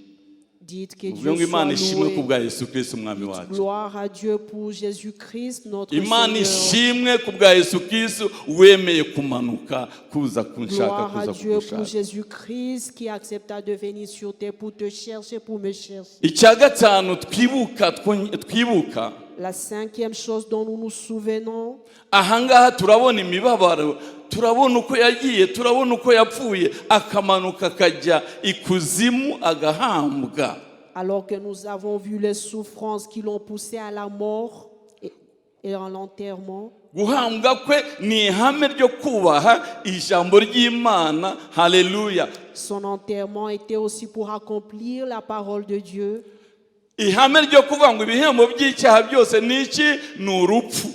Dites que Muvuge Dieu ngo Imana soit ishimwe ku loué. Bwa Yesu Kristo umwami Dites wacu. gloire à Dieu pour Jésus-Christ, notre Imana Seigneur. Ishimwe ku bwa Yesu Kristo wemeye kumanuka kuza kunshaka, Gloire à kuza Dieu pour kugushaka. Jésus-Christ qui accepta de venir sur terre pour te chercher, pour me chercher. Icya gatanu twibuka, twibuka. La cinquième chose dont nous nous souvenons, Ahangaha turabona imibabaro, turabona uko yagiye, turabona uko yapfuye, akamanuka akajya ikuzimu, agahambwa. Alors que nous avons vu les souffrances qui l'ont poussé à la mort et à l'enterrement, Guhambwa kwe ni ihame ryo kubaha ijambo ry'Imana. Haleluya. Son enterrement était aussi pour accomplir la parole de Dieu, Ihame ryo kuvuga ngo ibihembo by'icyaha byose ni iki? Ni urupfu.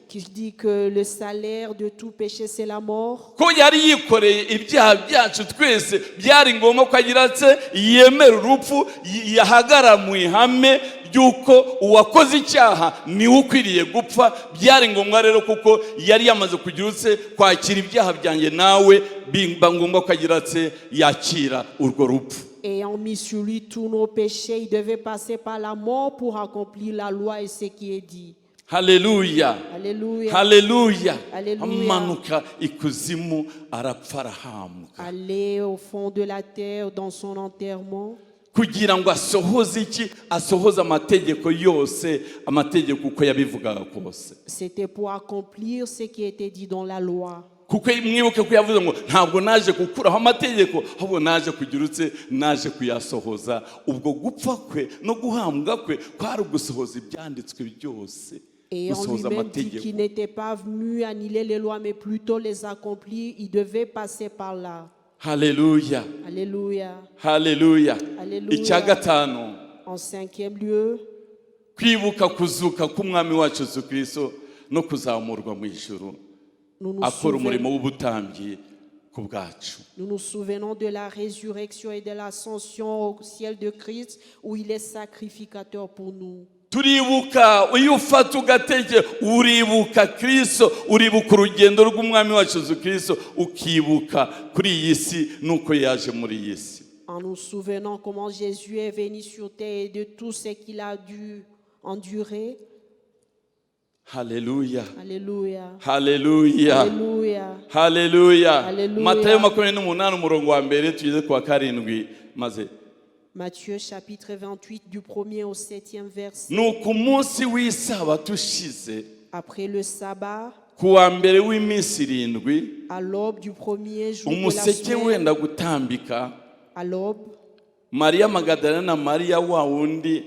Qui dit que le salaire de tout péché, c'est la mort. Ko yari yikoreye ibyaha byacu twese, byari ngombwa ko agira atse yemera urupfu, yahagarara mu ihame ry'uko uwakoze icyaha niwe ukwiriye gupfa. Byari ngombwa rero, kuko yari yamaze kugira utse kwakira ibyaha byanjye nawe, biba ngombwa ko agira atse yakira urwo rupfu. Ayant mis sur lui tous nos péchés, il devait passer par la mort pour accomplir la loi et ce qui est dit. Haleluya. Alléluia. Haleluya. Haleluya. Amanuka ikuzimu, arapfa, arahambwa. Aller au fond de la terre dans son enterrement Kugira ngo asohoze iki? Asohoze amategeko yose, amategeko uko yabivugaga kose. C'était pour accomplir ce qui était dit dans la loi. Kuko mwibuke ko yavuze ngo: "Ntabwo naje gukuraho amategeko, ahubwo naje kugira utse naje kuyasohoza." Ubwo gupfa kwe no guhambwa kwe kwari ugusohoza ibyanditswe byose, Et en gusohoza lui-même dit amategeko. Qu'il n'était pas venu annuler les lois, mais plutôt les accomplir. Il devait passer par là. Haleluya. Alléluia. Haleluya. Haleluya. Icya gatanu, En cinquième lieu, kwibuka kuzuka k'umwami wacu Yesu Kristo no kuzamurwa mu ijuru, nous nous akora umurimo souvenons, w'ubutambyi Ku bwacu. Nous nous souvenons de la résurrection et de l'ascension au ciel de Christ, où il est sacrificateur pour nous. Turibuka iyo ufata ugatekereza uribuka Kirisito uribuka urugendo rw'umwami wacu Yesu Kirisito ukibuka kuri iyi si n'uko yaje muri iyi si. En nous souvenant comment Jésus est venu sur terre et de tout ce qu'il a dû endurer. Haleluya. Alléluia. Haleluya. Alléluia. Haleluya. Haleluya. Matayo makumyabiri n'umunani umurongo wa mbere tugeze ku wa karindwi maze. Matthieu chapitre 28 du premier au septième verset. Ni ku munsi w'isabato ushize Après le sabbat, ku wa mbere w'iminsi irindwi à l'aube du premier jour de la umuseke semaine, wenda gutambika à l'aube, Mariya Magadalena na Mariya wa wundi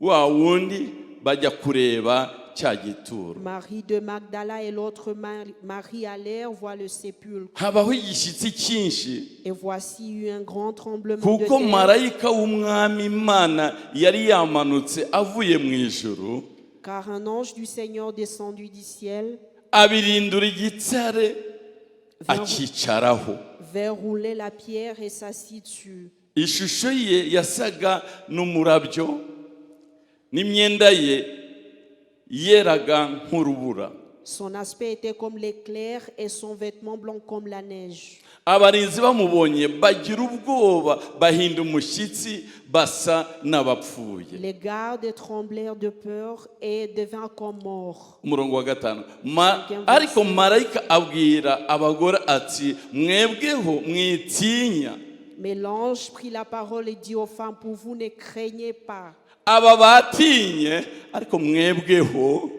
wa wundi bajya kureba cya gituro. Marie de Magdala et l'autre Marie allèrent voir le sépulcre. Habaho igishyitsi cyinshi Et voici eu un grand tremblement de kuko terre, marayika w'umwami Imana yari yamanutse avuye mu ijuru car un ange du Seigneur descendu du ciel abirindura igitare akicaraho. Vint rouler la pierre et s'assit dessus. Ishusho ye yasaga n'umurabyo n'imyenda ye yeraga nk'urubura. Son aspect était comme l'éclair et son vêtement blanc comme la neige. Abarinzi bamubonye bagira ubwoba bahinda umushyitsi basa n'abapfuye. Les gardes tremblèrent de peur et devinrent comme morts. Umurongo wa gatanu Ma- ariko marayika abwira abagore ati mwebweho mwitinya. Mais l'ange prit la parole et dit aux femmes, pour vous, ne craignez pas. Aba batinye ariko mwebweho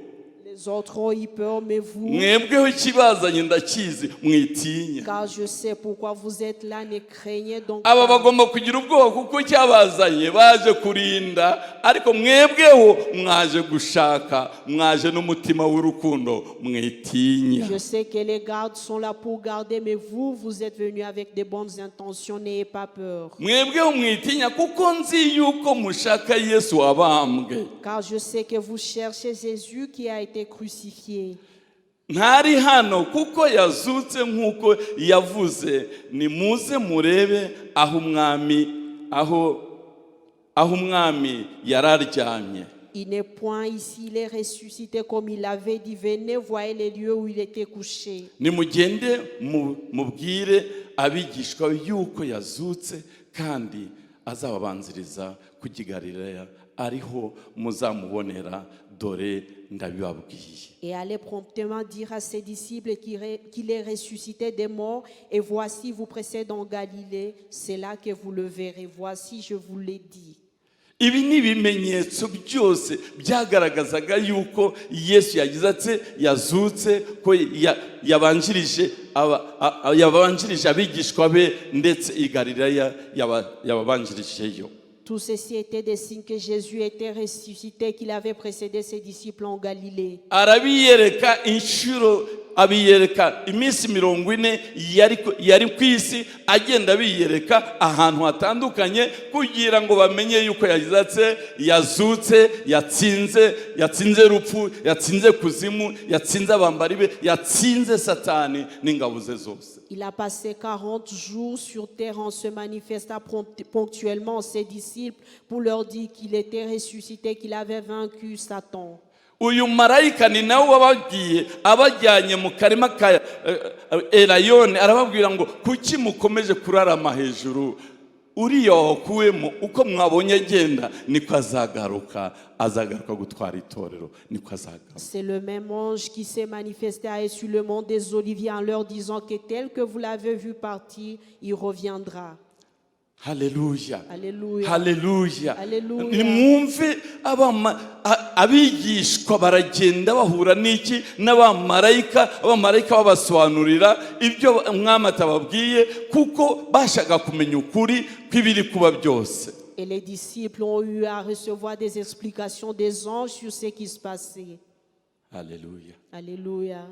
Les autres ont eu peur, mais vous, mwebweho ikibazanye ndakizi mwitinya. Car je sais pourquoi vous êtes là, ne craignez donc Aba pas. Bagomba kugira ubwoba kuko cyabazanye baje kurinda ariko mwebweho mwaje gushaka mwaje n'umutima w'urukundo mwitinya. Je sais que les gardes sont là pour garder, mais vous, vous êtes venus avec des bonnes intentions, n'ayez pas peur. Mwebweho mwitinya kuko nzi yuko mushaka Yesu wabambwe. Car je sais que vous cherchez Jésus qui a été crucifié. Ntari hano kuko yazutse nk'uko yavuze nimuze murebe aho umwami aho aho umwami yari aryamye. Il n'est point ici, il est ressuscité comme il l'avait dit. Venez, voyez les lieux où il était couché. Nimugende mu- mubwire abigishwa yuko yazutse kandi azababanziriza kujya i Galileya ariho muzamubonera dore ndabibabwiye. Et allez promptement dire à ses disciples qu'il est ressuscité des morts. Et voici, vous précède en Galilée. C'est là que vous le verrez. Voici, je vous l'ai dit. Ibi ni ibimenyetso byose byagaragazaga yuko Yesu yagize ati yazutse ko ya- yabanjirije aba- a- yabanjirije abigishwa be ndetse i Galileya yaba- yababanjirijeyo. Tout ceci était des signes que Jésus était ressuscité, qu'il avait précédé ses disciples en Galilée. Arabiyereka inshuro abiyereka iminsi mirongo ine yari ku- yari ku isi agenda abiyereka ahantu hatandukanye kugira ngo bamenye yuko yagize ati yazutse yatsinze yatsinze rupfu yatsinze kuzimu yatsinze abambari be yatsinze Satani n'ingabo ze zose. Il a passé 40 jours sur terre en se manifestant ponctuellement à ses disciples pour leur dire qu'il était ressuscité, qu'il avait vaincu Satan. Uyu marayika ni nawe wababwiye abajyanye mu karima ka eh, eh, Erayoni arababwira ngo kuki mukomeje kurarama hejuru uriya wakuwemo uko mwabonye agenda niko azagaruka azagaruka gutwara itorero niko azagaruka. C'est le même ange qui s'est manifesté à eux sur le mont des Oliviers en leur disant que tel que vous l'avez vu partir, il reviendra. Haleluya. Alléluia. Haleluya. Haleluya. Nimwumve abama- a- abigishwa baragenda bahura n'iki n'abamarayika abamarayika babasobanurira ibyo umwami atababwiye kuko bashaka kumenya ukuri kw'ibiri kuba byose. Et les disciples ont eu à recevoir des explications des anges sur ce qui se passait. Haleluya. Alléluia.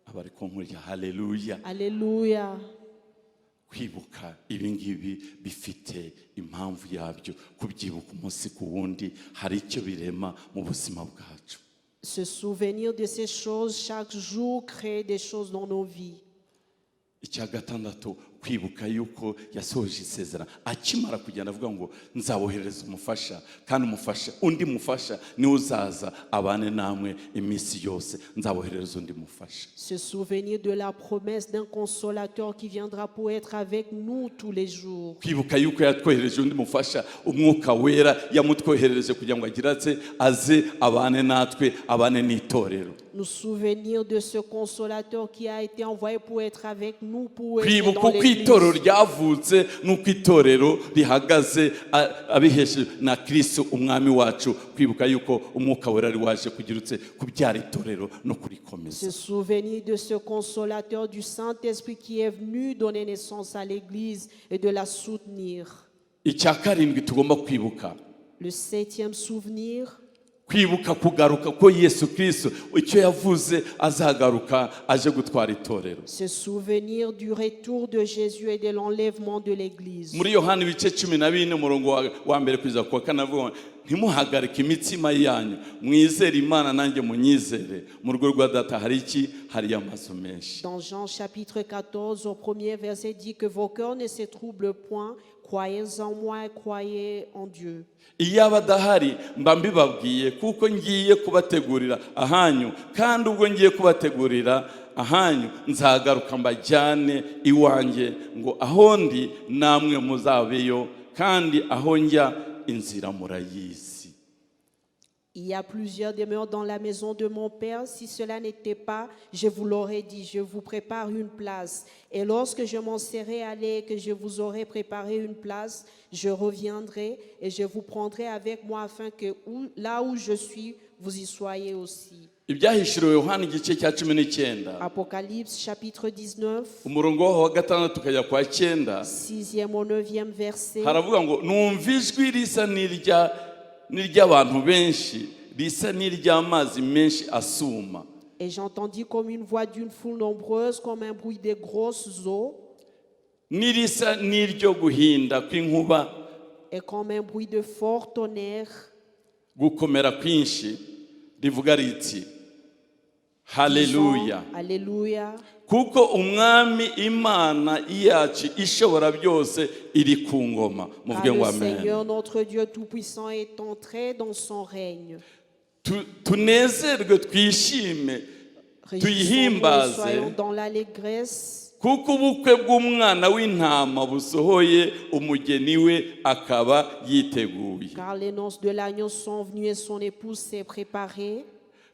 Abari kunkurya haleluya. Alléluia. Kwibuka ibi ngibi bifite impamvu yabyo kubyibuka umunsi ku wundi hari icyo birema mu buzima bwacu. Se souvenir de ces choses chaque jour crée des choses dans nos vies. Icya gatandatu, kwibuka yuko yasohoje isezerano akimara kugenda avuga ngo nzaboherereza umufasha, kandi umufasha, undi mufasha niwe uzaza abane namwe iminsi yose, nzaboherereza undi mufasha. Se souvenir de la promesse d'un consolateur qui viendra pour être avec nous tous les jours. Kwibuka yuko yatwohereje undi mufasha, Umwuka Wera yamutwoherereje kugira ngo agire atse aze abane natwe, abane n'itorero. Nous souvenir de ce consolateur qui a été envoyé pour être avec nous, pour être Kwibuka dans uko itorero l'Église. Ryavutse n'uko itorero rihagaze abihesheje na Kristo Umwami wacu, kwibuka yuko Umwuka Wera ari waje kugira utse kubyara itorero no kurikomeza. Se souvenir de ce consolateur du Saint-Esprit qui est venu donner naissance à l'Église et de la soutenir. Icya karindwi tugomba kwibuka, Le septième souvenir, kwibuka kugaruka ko Yesu Kristo icyo yavuze azagaruka aje gutwara itorero. Se souvenir du retour de Jésus et de l'enlèvement de l'Église. Muri Yohani ibice 14, umurongo wa mbere kugeza ku wa kane, avuga ngo ntimuhagarike imitima yanyu, mwizere Imana nanjye munyizere, mu rugo rwa Data hari iki? Hariyo amazu menshi. Dans Jean chapitre 14, au premier verset, dit que vos cœurs ne se troublent point, croyez en moi et croyez en Dieu. Iyo aba adahari mba mbibabwiye, kuko ngiye kubategurira ahanyu, kandi ubwo ngiye kubategurira ahanyu nzagaruka mbajyane iwanjye, ngo aho ndi namwe muzabeyo, kandi aho njya inzira murayizi. Il y a plusieurs demeures dans la maison de mon Père. Si cela n'était pas, je vous l'aurais dit, je vous prépare une place. Et lorsque je m'en serai allé et que je vous aurai préparé une place, je reviendrai et je vous prendrai avec moi afin que là où je suis, vous y soyez aussi. Ibyahishuriwe Yohani igice cya 19, Apocalypse chapitre 19, umurongo waho wa gatandatu ukajya kwa cyenda, 6e au 9e verset. Haravuga ngo numva ijwi risa n'iry'abantu benshi, risa n'iry'amazi menshi asuma, Et j'entendis comme une voix d'une foule nombreuse, comme un bruit de grosses eaux, n'irisa n'iryo guhinda kw'inkuba, et comme un bruit de fort tonnerre, gukomera kwinshi, rivuga riti haleluya, disant, Alléluia. Kuko Umwami Imana yacu ishobora byose iri ku ngoma. Car Muvuge ngo le amen. Seigneur notre Dieu Tout-Puissant est entré dans son règne. Tunezerwe twishime, Réjouissons-nous et tuyihimbaze, soyons dans l'allégresse, kuko ubukwe bw'Umwana w'Intama busohoye, umugeni we akaba yiteguye. Car les noces de l'agneau sont venues et son épouse s'est préparée.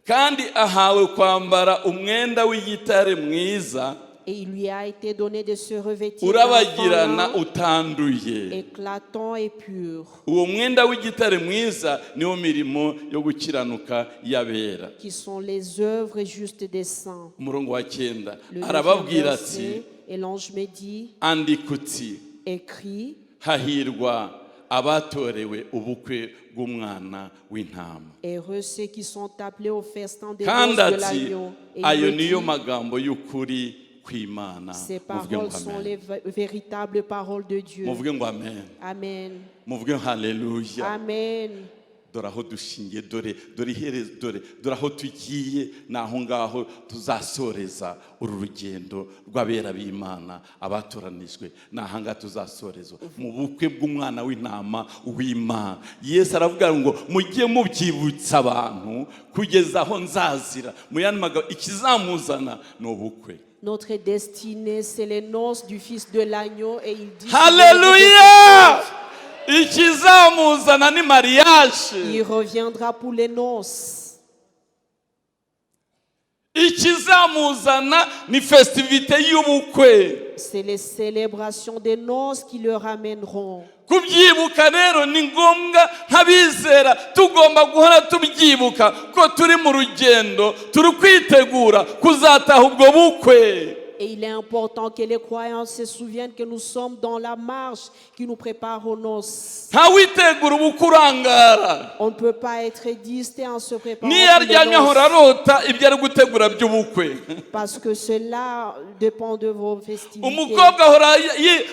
Kandi ahawe kwambara umwenda w'igitare mwiza, Et il lui a été donné de se revêtir d'un urabagirana fin lin utanduye. Éclatant et pur, Uwo mwenda w'igitare mwiza niwo mirimo yo gukiranuka y'abera. Qui sont les œuvres justes des saints. Umurongo wa cyenda, Le neuvième arababwira ati, verset, et l'ange me dit, andika uti, écris, hahirwa abatorewe ubukwe bw'Umwana w'Intama. Heureux ceux qui sont appelés au festin des Kandi noces de ati l'agneau. Et il ayo me niyo dit, magambo y'ukuri kw'Imana. ces Muvuge ngo paroles sont amen. Les véritables paroles de Dieu. Muvuge ngo amen. Amen. Muvuge ngo haleluya. Amen. Dore aho dushingiye, dore dore iherezo, dore dore aho tugiye, ni aho ngaho tuzasoreza uru rugendo rw'abera b'Imana abatoranijwe, ni aha ngaha tuzasorezwa mu bukwe bw'Umwana w'Intama w'Imana. Yesu aravuga ngo mujye mubyibutsa abantu kugeza aho nzazira. Mu yandi magambo, ikizamuzana ni ubukwe. Notre destinée, c'est les noces du Fils de l'agneau. Et il dit, Haleluya! Ikizamuzana ni mariage. Il reviendra pour les noces. Ikizamuzana ni festivité y'ubukwe. C'est les célébrations des noces qui le ramèneront. Kubyibuka rero ni ngombwa, nk'abizera tugomba guhora tubyibuka ko turi mu rugendo, turi kwitegura kuzataha ubwo bukwe. Et il est important que les croyants se souviennent que nous sommes dans la marche qui nous prépare aux noces. Ntawitegura ubukwe urangara. On ne peut pas être distrait en se préparant Niyo pour les aryamye ahora noces, arota ibyo ari gutegura by'ubukwe. parce que cela dépend de vos festivités. Umukobwa ahora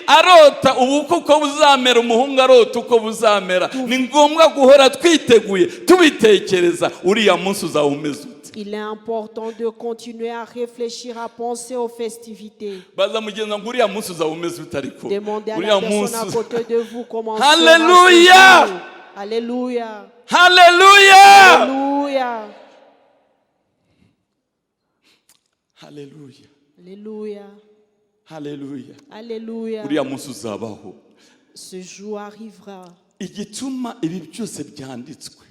arota ubukwe uko buzamera, umuhungu arota uko buzamera. Ni ngombwa guhora twiteguye, tubitekereza, uriya munsi uzaba umeze ute. Il est important de continuer à réfléchir, à penser aux festivités. Baza mugenzi ngo uriya munsi uzaba umeze ute ariko Demandez à uriya la personne munsi à côté de vous comment sera Alléluia! Ce jour. Alléluia. Haleluya. Alléluia. Haleluya. Alléluia. Haleluya. Alléluia. Uriya munsi uzabaho. Ce jour arrivera. Igituma ibi byose byanditswe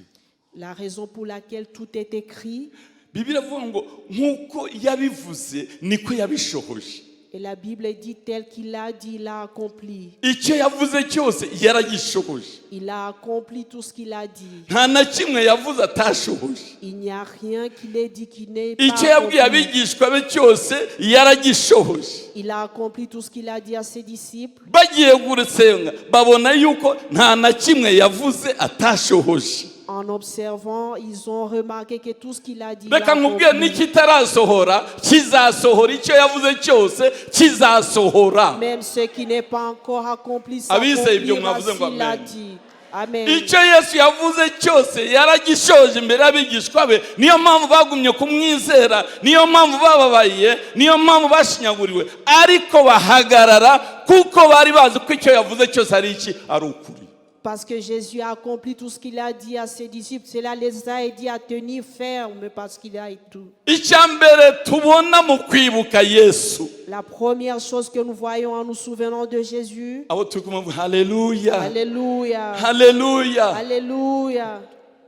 La raison pour laquelle tout est écrit, Bibiliya avuga ngo nk'uko yabivuze niko yabishohoje. Et la Bible dit tel qu'il a dit, il a accompli. Icyo yavuze cyose yaragishohoje. Il a accompli tout ce qu'il a dit. Nta na kimwe yavuze atashohoje. Il n'y a rien qu'il ait dit qui n'est pas Icyo yabwiye accompli. Abigishwa be cyose yaragishohoje. Il a accompli tout ce qu'il a dit à ses disciples. Bagiye gusenga babona yuko nta na kimwe yavuze atashohoje. En observant, ils ont remarqué que tout ce qu'il a dit, il a Reka nkubwire accompli. N'ikitarasohora kizasohora icyo yavuze cyose kizasohora. Même ce qui n'est pas encore accompli Abizeye ibyo s'accomplira mwavuze ngo s'il a amen. dit. Amen. Icyo Yesu yavuze cyose yaragishoje imbere y'abigishwa be niyo mpamvu bagumye kumwizera niyo mpamvu bababaye niyo mpamvu bashinyaguriwe ariko bahagarara kuko bari bazi ko icyo yavuze cyose ari iki ari ukuri. Parce que Jésus a accompli tout ce qu'il a dit à ses disciples. Cela les a aidés à tenir ferme parce qu'il a tout. Icya mbere tubona mu kwibuka Yesu La première chose que nous voyons en nous souvenant de Jésus, abo turi kumwe haleluya. Alléluia, Haleluya. Alléluia.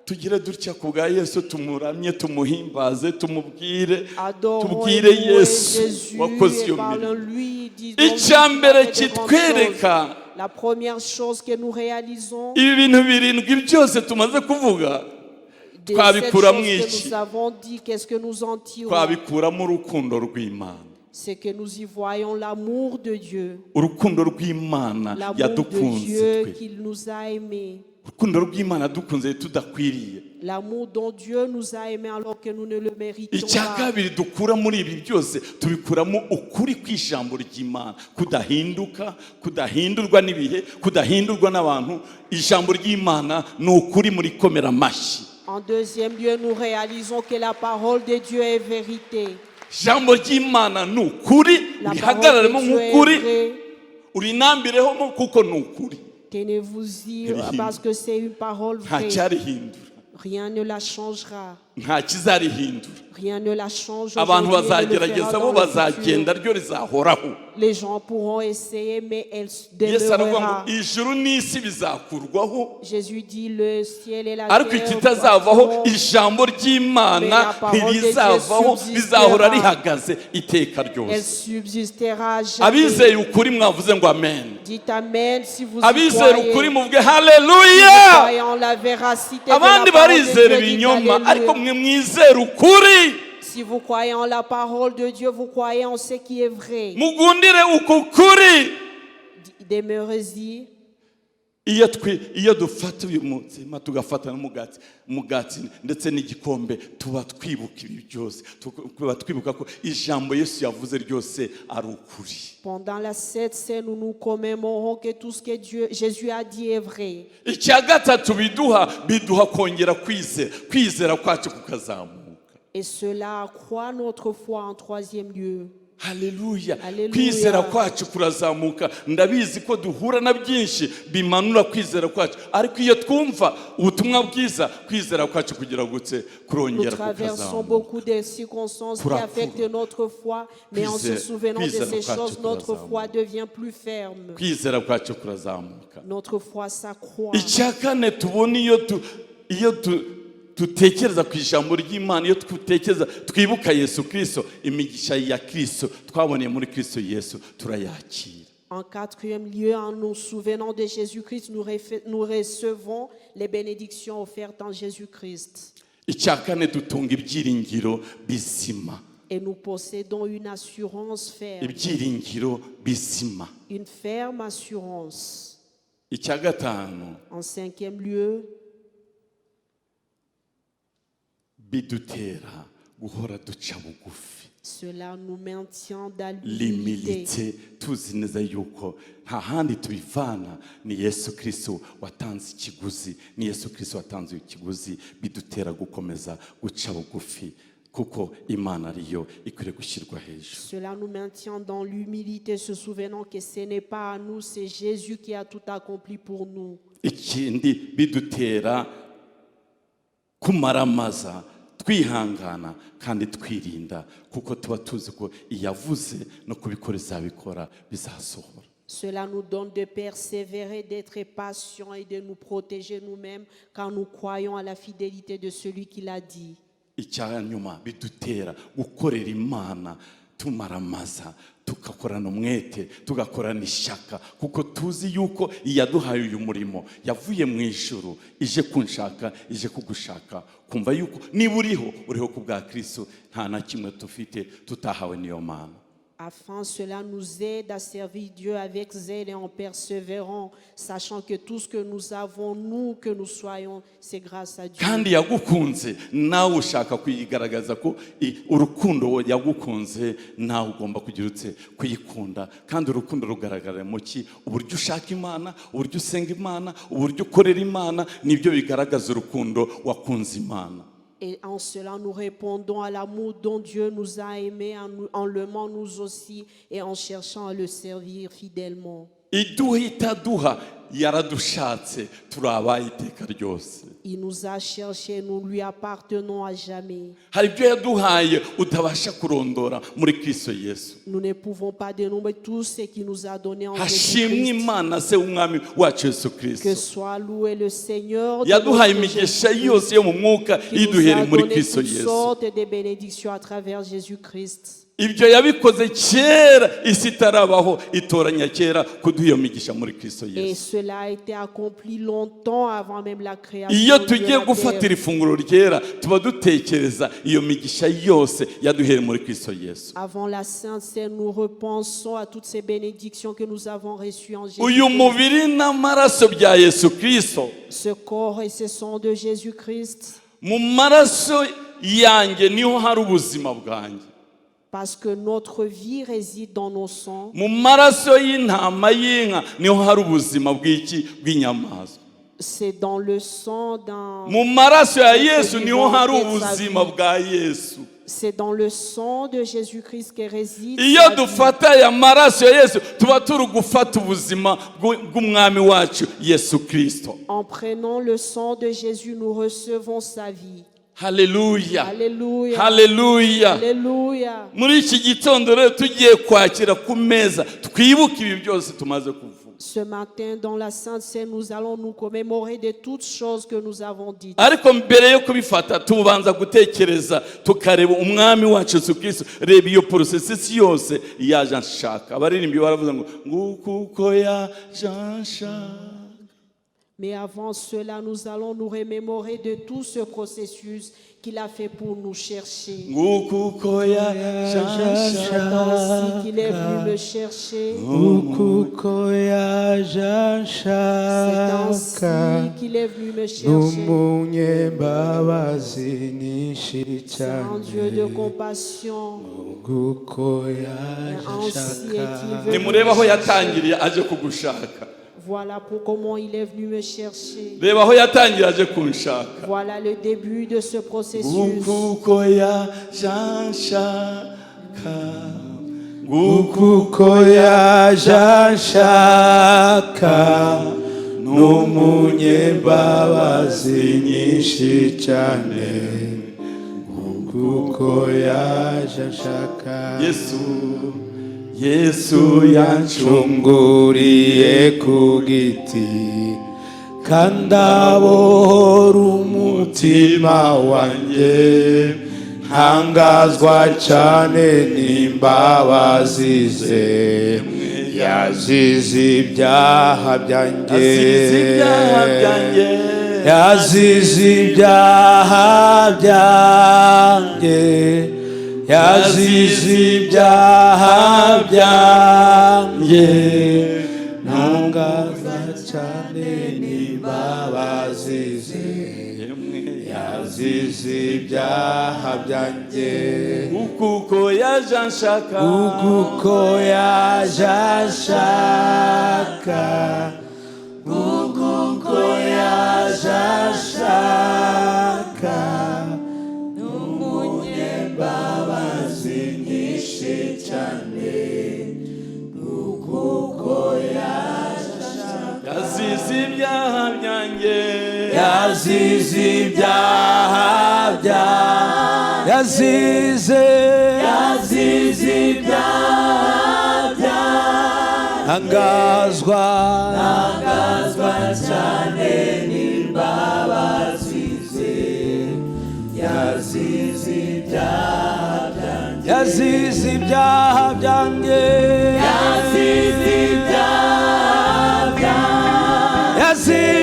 Tugire dutya ku bwa Yesu tumuramye tumuhimbaze tumubwire Adorons tubwire et louons Yesu Jésus wakoze et iyo mirimo. parlons-lui. Disons-lui Icya mbere qu'il a fait de grandes kitwereka choses. La première chose que nous réalisons, ibi bintu birindwi byose tumaze kuvuga de cette twabikuramo chose que iki nous avons dit, qu'est-ce que nous en tirons? Twabikuramo urukundo rw'Imana. C'est que nous y voyons l'amour de Dieu. Urukundo rw'Imana L'amour de yadukunze Dieu twe qu'il nous a aimés. Urukundo rw'Imana yadukunze tudakwiriye. L'amour dont Dieu nous a aimés alors que nous ne le méritons Icya pas. Kabiri dukura muri ibi byose tubikuramo ukuri kw'ijambo ry'Imana kudahinduka kudahindurwa n'ibihe kudahindurwa n'abantu ijambo ry'Imana ni ukuri muri komera amashyi. En deuxième lieu, nous réalisons que la parole de Dieu est vérité. Ijambo ry'Imana ni ukuri La parole urihagararemo de Dieu est nk'ukuri vraie. urinambireho kuko ni ukuri. Tenez-vous-y Ntirihinduka. Parce que c'est une parole Nta vraie. cyarihindura. Rien ne la changera. Nta kizarihindura. Rien ne la change Abantu aujourd'hui et ne le fera bazagerageza dans bo le futur. bazagenda ryo rizahoraho. Les gens pourront essayer, mais elle Yesu aravuga ngo demeurera. Ijuru n'isi bizakurwaho Jésus dit le ciel et la ariko terre ikitazavaho passeront, ijambo ry'Imana mais la parole de Dieu ntirizavaho subsistera. rizahora rihagaze iteka Elle ryose. Subsistera jamais. Abizeye ukuri mwavuze ngo amen. Dites amen si vous y Abizera croyez. Ukuri muvuge Si vous haleluya. croyez en la véracité de la Abandi parole de barizera Dieu, dites ibinyoma alléluia. ariko mwe mwizera ukuri. Si vous croyez en la parole de Dieu, vous croyez en ce qui est vrai. Mugundire uku kuri. Demeurez-y. Iyo twi iyo dufata uyu mutsima tugafata n'umugati umugati ndetse n'igikombe tuba twibuka ibi byose tuba twibuka ko ijambo Yesu yavuze ryose ari ukuri. Pendant la Sainte Cène, nous nous commémorons que tout ce que Dieu, Jésus a dit est vrai. Icya gatatu biduha biduha kongera kwizera kwizera kwacu kukazamuka. Et cela accroît notre foi en troisième lieu. Haleluya. Haleluya. Kwizera kwacu kurazamuka ndabizi ko duhura na byinshi bimanura kwizera kwacu ariko iyo twumva ubutumwa bwiza kwizera kwacu kugira gutse Nous kurongera traversons kukazamuka. Beaucoup de circonstances qui Kurakura. Affectent notre foi, mais en se souvenant de Kwizera ces kwacu choses, notre kurazamuka. Foi devient plus ferme. Kwizera kwacu kurazamuka. Notre foi s'accroît. Icya kane tubona iyo tu iyo tu dutekereza ku ijambo ry'Imana iyo dutekereza twibuka Yesu Kirisito imigisha ya Kirisito twaboneye muri Kirisito Yesu turayakira. En quatrième lieu, en nous souvenant de Jésus-Christ, nous recevons les bénédictions offertes en Jésus-Christ. Icya kane dutunga ibyiringiro bizima. Et nous possédons une assurance ferme, Ibyiringiro bizima. Une ferme assurance. Icya gatanu En cinquième lieu, bidutera guhora duca bugufi. Cela nous maintient dans l'humilité. L'humilité tuzi neza yuko nta handi tubivana ni Yesu Kirisito watanze ikiguzi ni Yesu Kirisito watanze ikiguzi bidutera gukomeza guca bugufi. Kuko Imana ariyo ikwiriye gushyirwa hejuru. Cela nous maintient dans l'humilité, se souvenant que ce n'est pas à nous, c'est Jésus qui a tout accompli pour nous. Ikindi bidutera kumaramaza twihangana kandi twirinda kuko tuba tuzi ko iyavuze no kubikora izabikora bizasohora. Cela nous donne de persévérer, d'être patients et de nous protéger nous-mêmes quand nous croyons à la fidélité de celui qui l'a dit. Icya nyuma bidutera gukorera Imana tumaramaza tugakorana umwete tugakorana ishyaka kuko tuzi yuko iyaduhaye uyu murimo yavuye mu ijuru ije kunshaka ije kugushaka kumva yuko niba uriho uriho ku bwa Kristo nta na kimwe dufite tutahawe n'iyo Mana. Afin cela nous aide à servir Dieu avec zèle et en persévérant, sachant que tout ce que nous avons, nous, que nous soyons, c'est grâce à Dieu. Kandi yagukunze nawe ushaka kuyigaragaza ko i- urukundo yagukunze nawe ugomba kugira utse kuyikunda kandi urukundo rugaragara mu ki uburyo ushaka Imana uburyo usenga Imana uburyo ukorera Imana nibyo bigaragaza urukundo wakunze Imana. Et en cela, nous répondons à l'amour dont Dieu nous a aimés, en l'aimant nous aussi et en cherchant à le servir fidèlement. Iduha itaduha yaradushatse turi abayo iteka ryose. Il nous a cherchés, nous lui appartenons à jamais. Hari ibyo yaduhaye utabasha kurondora muri Kristo Yesu. Nous ne pouvons pas dénombrer tout ce qu'il nous a donné en Hashimwe Jésus-Christ. Imana se w'umwami wacu Yesu Que Kristo soit loué le Seigneur de yaduhaye notre imigisha Jésus-Christ, yose yo mu mwuka qui nous iduhere a muri donné Kristo toutes Yesu. Sortes de bénédictions à travers Jésus-Christ. Ibyo yabikoze kera isi itarabaho itoranya kera kuduha iyo migisha muri Kristo Et Yesu. Cela a été accompli longtemps avant même la création Iyo de tugiye la terre. Gufatira ifunguro ryera tuba dutekereza iyo migisha yose yaduhereye muri Kristo Yesu. Avant la Sainte Cène, nous repensons à toutes ces bénédictions que nous avons reçues en Uyu Jésus-Christ. Mubiri n'amaraso bya Yesu Kristo Ce corps et ce sang de Jésus-Christ, mu maraso yanjye niho hari ubuzima bwanjye. Parce que notre vie réside dans nos sangs. Mu maraso y'intama y'inka niho hari ubuzima bw'iki bw'inyamaswa. C'est dans le sang d'un Mu maraso ya Yesu niho hari ubuzima bwa Yesu. C'est dans le sang de Jésus-Christ que réside Iyo sa vie. Dufata aya maraso ya Yesu tuba turi gufata ubuzima bw'u- bw'umwami wacu Yesu Kirisito. En prenant le sang de Jésus, nous recevons sa vie. Haleluya. Alléluia. Haleluya. Alléluia. Muri iki gitondo rero tugiye kwakira ku meza twibuke ibi byose tumaze kuvuga. Ce matin, dans la Sainte Cène, nous allons nous commémorer de toutes choses que nous avons dites. Ariko mbere yo kubifata tubanza gutekereza tukareba umwami wacu Yesu Kirisito reba iyo processus yose yaje anshaka abaririmbyi baravuze ngo nguko uko yaje anshaka. Mais avant cela, nous allons nous remémorer de tout ce processus qu'il a fait pour nous chercher. Nguko uko yaje C'est anshaka ainsi qu'il est venu me chercher. Kuko yaje C'est anshaka ainsi qu'il est venu me chercher. N'umunyembabazi nyinshi C'est un Dieu de cyane compassion. kuko yaje Ainsi anshaka est-il venu Nimurebe aho me chercher. Yatangiriye aje kugushaka. Voilà pour comment il est venu me chercher. Reba aho yatangiriye aje kunshaka. Voilà le début de ce processus. Nguko uko yaje anshaka nguko kuko yaje anshaka n'umunyembabazi nyinshi cyane kuko yaje anshaka. Yesu Yesu yancunguriye Ncunguriye ku giti kandi abohora umutima wanjye ntangazwa cyane n'imbabazi ze yazize ibyaha byanjye. Azize ibyaha byanjye. Yazize ibyaha byanjye yazize ibyaha byanjye ntangazwa cyane n'imbabazi ze yazize ibyaha byanjye. Kuko yaje anshaka. Kuko yaje anshaka kuko yaje anshaka. Yazize ibyaha byanjye, yazize, yazize ibyaha byanjye, ntangazwa, ntangazwa cyane n'imbabazi ze. Yazize ibyaha byanjye, yazize ibyaha byanjye, yazize ibyaha byanjye, yazize.